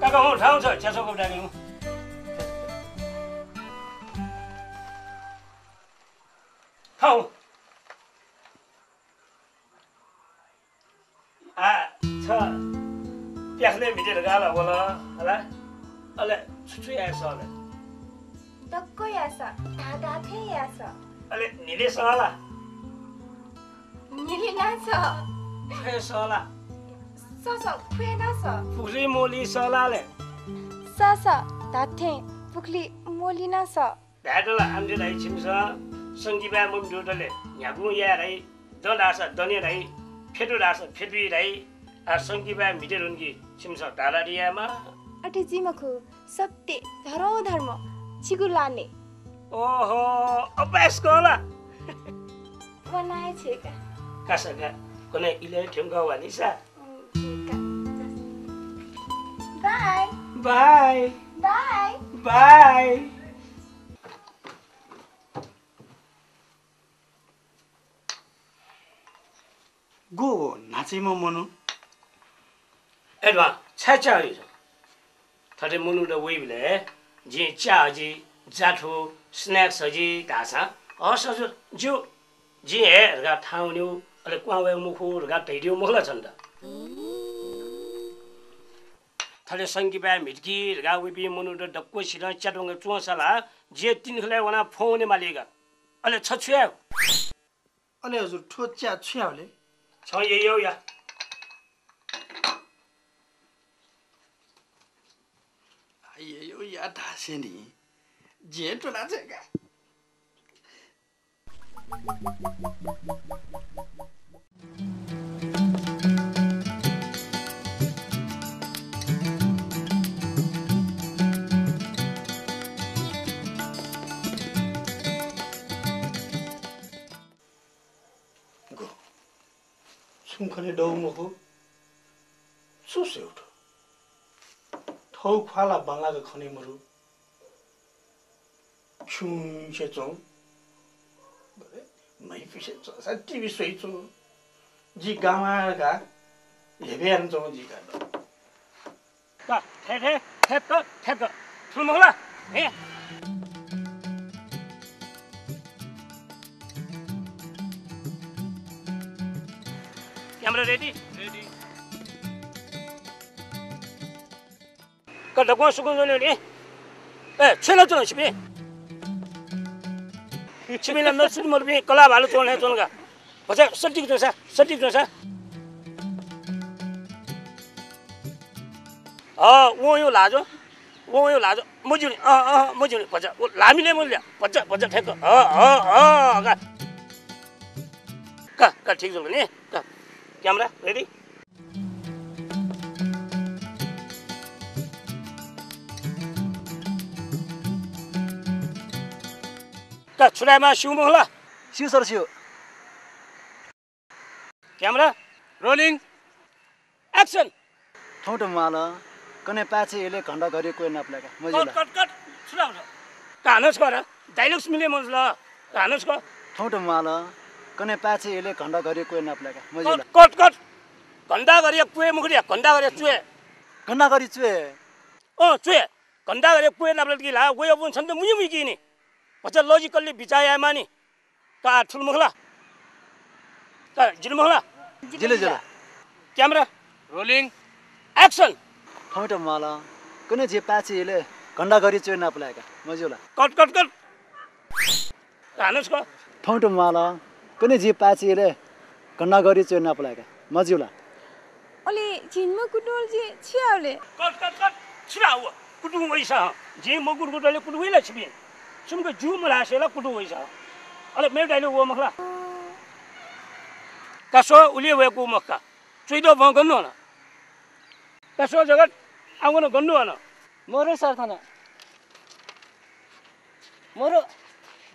का का हुँ, खा हुँ छ, च्यासः कप धाय्‌का हुँ। खा हुँ। आ, छ प्याखलय् म्हिते धकाः ला वल, हला? अले छु छु याये सः ले? दक्व याये सः, धाधाथें याये सः। अले न्हिले सः ला? न्हिले नं सः। ख्वये सः ला? सः सः, ख्वये नं सः। पुखुलिइ मोली सः ला ले? सः सः, धात्थें पुखुलिइ मोली नं सः। धायेत ला आम्थे धाइ छिमिसं, संकिपाय् मम्हितुतले न्ह्यागुं याये धाइ, दँ धाःसा दने धाइ, फ्यतु धाःसा फ्यतुइ धाइ। आ, संकिपाय् म्हिते धुन कि छिमिसं धाधाथें यायेमाः। अथे जुइ मखु, सत्य, धरोधर्म, छिगु लाने। ओहो, अपाय्‌सकं ला? वना हे छेका। का सा का, कन्हय् इलय् थ्यंकः वा नि सा। बाय। बाय। बाय। बाय। गु न्हाचीम्ह मनू। ए ध्वाँ, छाय् च्या हजि? थथे मनूत वइबलय् जिं च्या हजि, जाथु, स्न्याक्स हजि धाःसां, हस् हजुर, ज्यू, जिं हे धकाः थाहां वनेगु, अले क्वहां वयेगु मखु धकाः धयादीगु मखु ला छन्त? थथे संकिपाय् म्हितकि धकाः वइपिं मनूत दक्वसिनं च्यात्वंक च्वंसा ला जि हे तिनिखलय् वनाः फ्वं वनेमाली का। अले छ छु यायेगु? अले हजुर, थ्व च्या छु यायेगु ले? छं यय्‌यौ या। यय्‌यौ या धासेंलि जिं हे त्वना छ्वये का। गु, छुं खने दउ मखु, छु स्यू थ्व? थौ ख्वाः ला बांलाक खने मरु। खिउँसे च्वं। बरे, म्हय्‌पिसे च्वंसा टिभी स्वइ च्वं। जि गामा का, हेबे याना च्वं जि का। का, थे, थे, थेक्क, थेक्क। थुल मखु ला? हे। Camera ready? Ready। का दक्वं सुकुन च्वने नि। ए, छु याना च्वन छिपिं? छिपिं ला नच्वने मरुपिं कलाः भालु च्वने च्वन का। भचा सटिक च्वंसा, सटिक च्वंसा। अँ, वंयो ल्हाः ज्वँ, वंयो ल्हाः ज्वँ। मज्यू नि, अँ, अँ, मज्यू नि, भचा। व ल्हाःमि ले मज्यू ल्या, भचा, भचा ठ्याक्क। अँ, अँ, अँ, का। का, का, ठिक जुल नि। का, camera ready? का, छु धायेमाः स्यू मखु ला? स्यू सर, स्यू। Camera, rolling, action। थौंतु म्वाल, कन्हय् पाय्‌छि इलय् घण्टा घरि क्वय् नापलाय्‌का, मजिल। Cut, cut, cut. छु धाःगु छ? का हानं छकः रा, dialogue मिले मजुल। का हानं छकः। थौंतु म्वाल, कन्हय् पाय्‌छि इलय् घण्टा घरि क्वय् नापलाय्‌का, मजिल। Cut, cut, cut. घण्टा घरि क्वय् मखु रे, घण्टा घरि च्वय्। घण्टा घरि च्वय्। अँ, च्वय्। घण्टा घरि क्वय् नापलात कि ला, वयाबलय् छन्त मुइ मुइकी नि। भचा logically बिचाः याये मानि। का थुल मखु ला? का जिल मखु ला? जिल, जिल। Camera, rolling, action। थौंतु म्वाल, कन्हय् जि पाय्‌छि इलय् घण्टा घरि च्वय् नापलाय्‌का, मजिल। Cut, cut, cut. का हानं छकः। थौंतु म्वाल, कन्हय् जि पाय्‌छि इलय् घण्टा घरि च्वय् नापलाय्‌का, मजिल। अले झिंम्ह कुतुहल जि छु याये ले? Cut, cut, cut. छु धाःगु? कुतुं वइसा हँ। जिं मकुतुकुतले कुतुं वइ ला छिपिं? सुम्क ज्यू मल्हासे ला कुतुं वइसा हँ। अले मेगु dialogue वः मखु ला? का स्व, उलि हे वय्‌कू मखु का। च्वइदँ बहं गन दु अन? का स्व जगत, आः गन दु अन? मरु सर थन। मरु।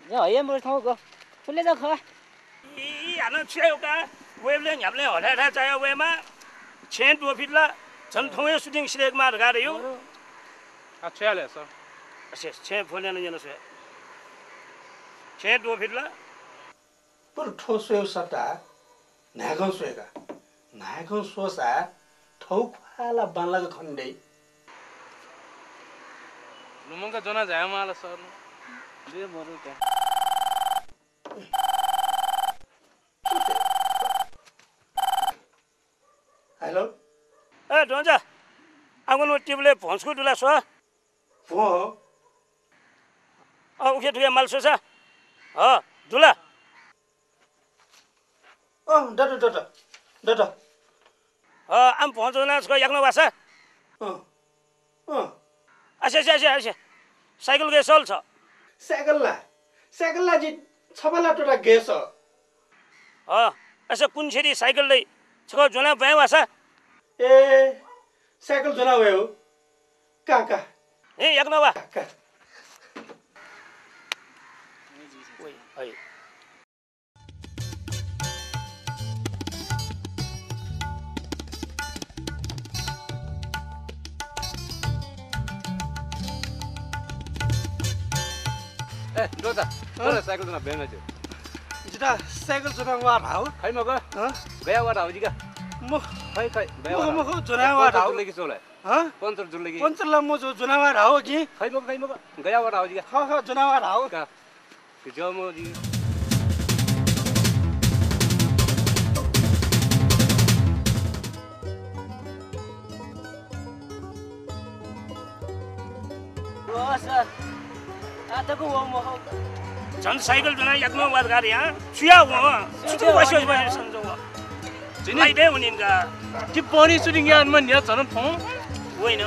झन हया मरु थौं ग। फुले जा खः। ई, हानं छु याये का? वयेबलय् न्ह्याबलें हथाय् हथाय् चाया वयेमा। छेँ त्वःफित ला झन थौं हे shooting सिधयेकेमाः धकाः धयु। मरु। आ, छु याये ले सर? असे, छेँ phone याना न्यन स्वये। छेँ त्वःफित ला। बरु थ्व स्वयेगु सट्टा न्हाय्कं स्वयेका। न्हाय्कं स्वःसा थौं ख्वाः ला बांलाक खने दइ। लुमंका ज्वना झायेमाल सर। लुये मरु का। Hello। ए, ध्वंसा। आः गन व टेबुलय् भ्वं छकू दु ला स्व। भ्वं? अँ, उखे थुखे माल स्वसा। हँ, दु ला? अँ, दत, दत, दत। हँ, आम भ्वं ज्वना छकः याकनं वासा। अँ, अँ। असे, असे, असे, असे। साइकल गय् सल छ? साइकल ला, साइकल ला जि छपाला त्वःता गय् स। हँ, असे कुन्सेरी साइकल दइ छकः ज्वना ब्वाँय् वासा। ए, साइकल ज्वना वये हो। का, का। हे, याकनं वा। का। ओइ, है। ए, ध्वंसा, हँ? साइकल ज्वना ब्वाँय् च्वँ। जितः साइकल ज्वना वा धाःगु। खइ मखु। हँ? गया वा धाःगु जिका। म-, खइ, खइ, गया वा मखु, धाःगु। मखु, ज्वना वा धाःगु। जुल कि सोले? हँ? पञ्चर जुल कि? पञ्चर ला मजू, ज्वना वा धाःगु कि? खइ मखु, खइ मखु। गया वा धाःगु जिका। खः, खः, ज्वना वा धाःगु। का। कि ज्वः मजू। ओ सर, आः तक वः मखु। झन साइकल ज्वना याकनं वा धकाः रे, हँ? छु याये वं? छु तुं वासि वासि वासि सन्त वं? जिनि लाइट हे वनी का। जि बहनी shooting याये हनेमाः न्ह्यः झन थौं। वइन।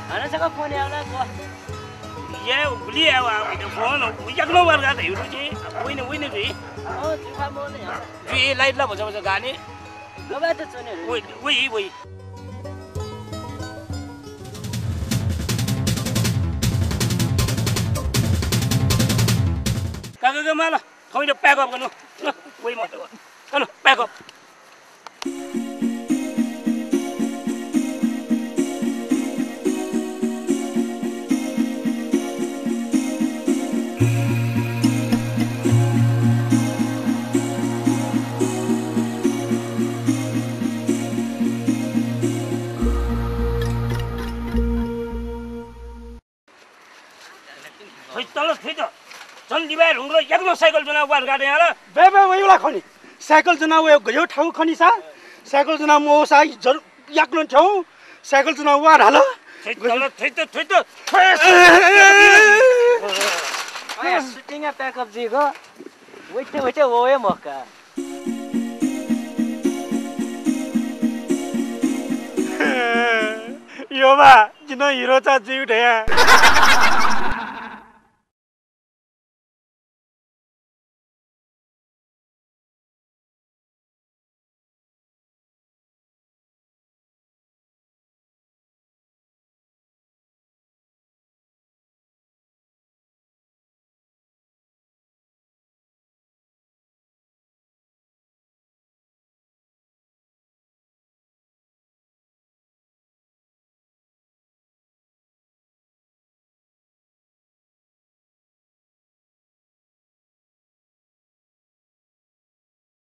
हानं छकः phone याये ला ग्व। याये, गुलि याये वा, वइन। फोन याकनं वा धकाः धयागु दु जि। वइन, वइन जुइ। अँ, जुइ खः, मवने याः। जुइ, लाइट ला भचा भचा गाने। गबा त च्वने रे? वइ, वइ, वइ। का, का, का, माला, थौंया pack up गर्नु। ल, वइ, म, ल, pack up। थुइत ल, थुइत। झन लिबाय् धुंकल, याकनं साइकल ज्वना वा धकाः धयां ला। बे, बे, वइ ला खनी। साइकल ज्वना वये गय् थाकु खनी सा। साइकल ज्वना मवःसा जर-, याकनं थ्यं। साइकल ज्वना वा धाल। थुइत ल, थुइत, थुइत। अया shooting-या pack up जुइगु। वइते, वइते, वये मखु का। यो बा, जि नं हिरो चा जुइ धया।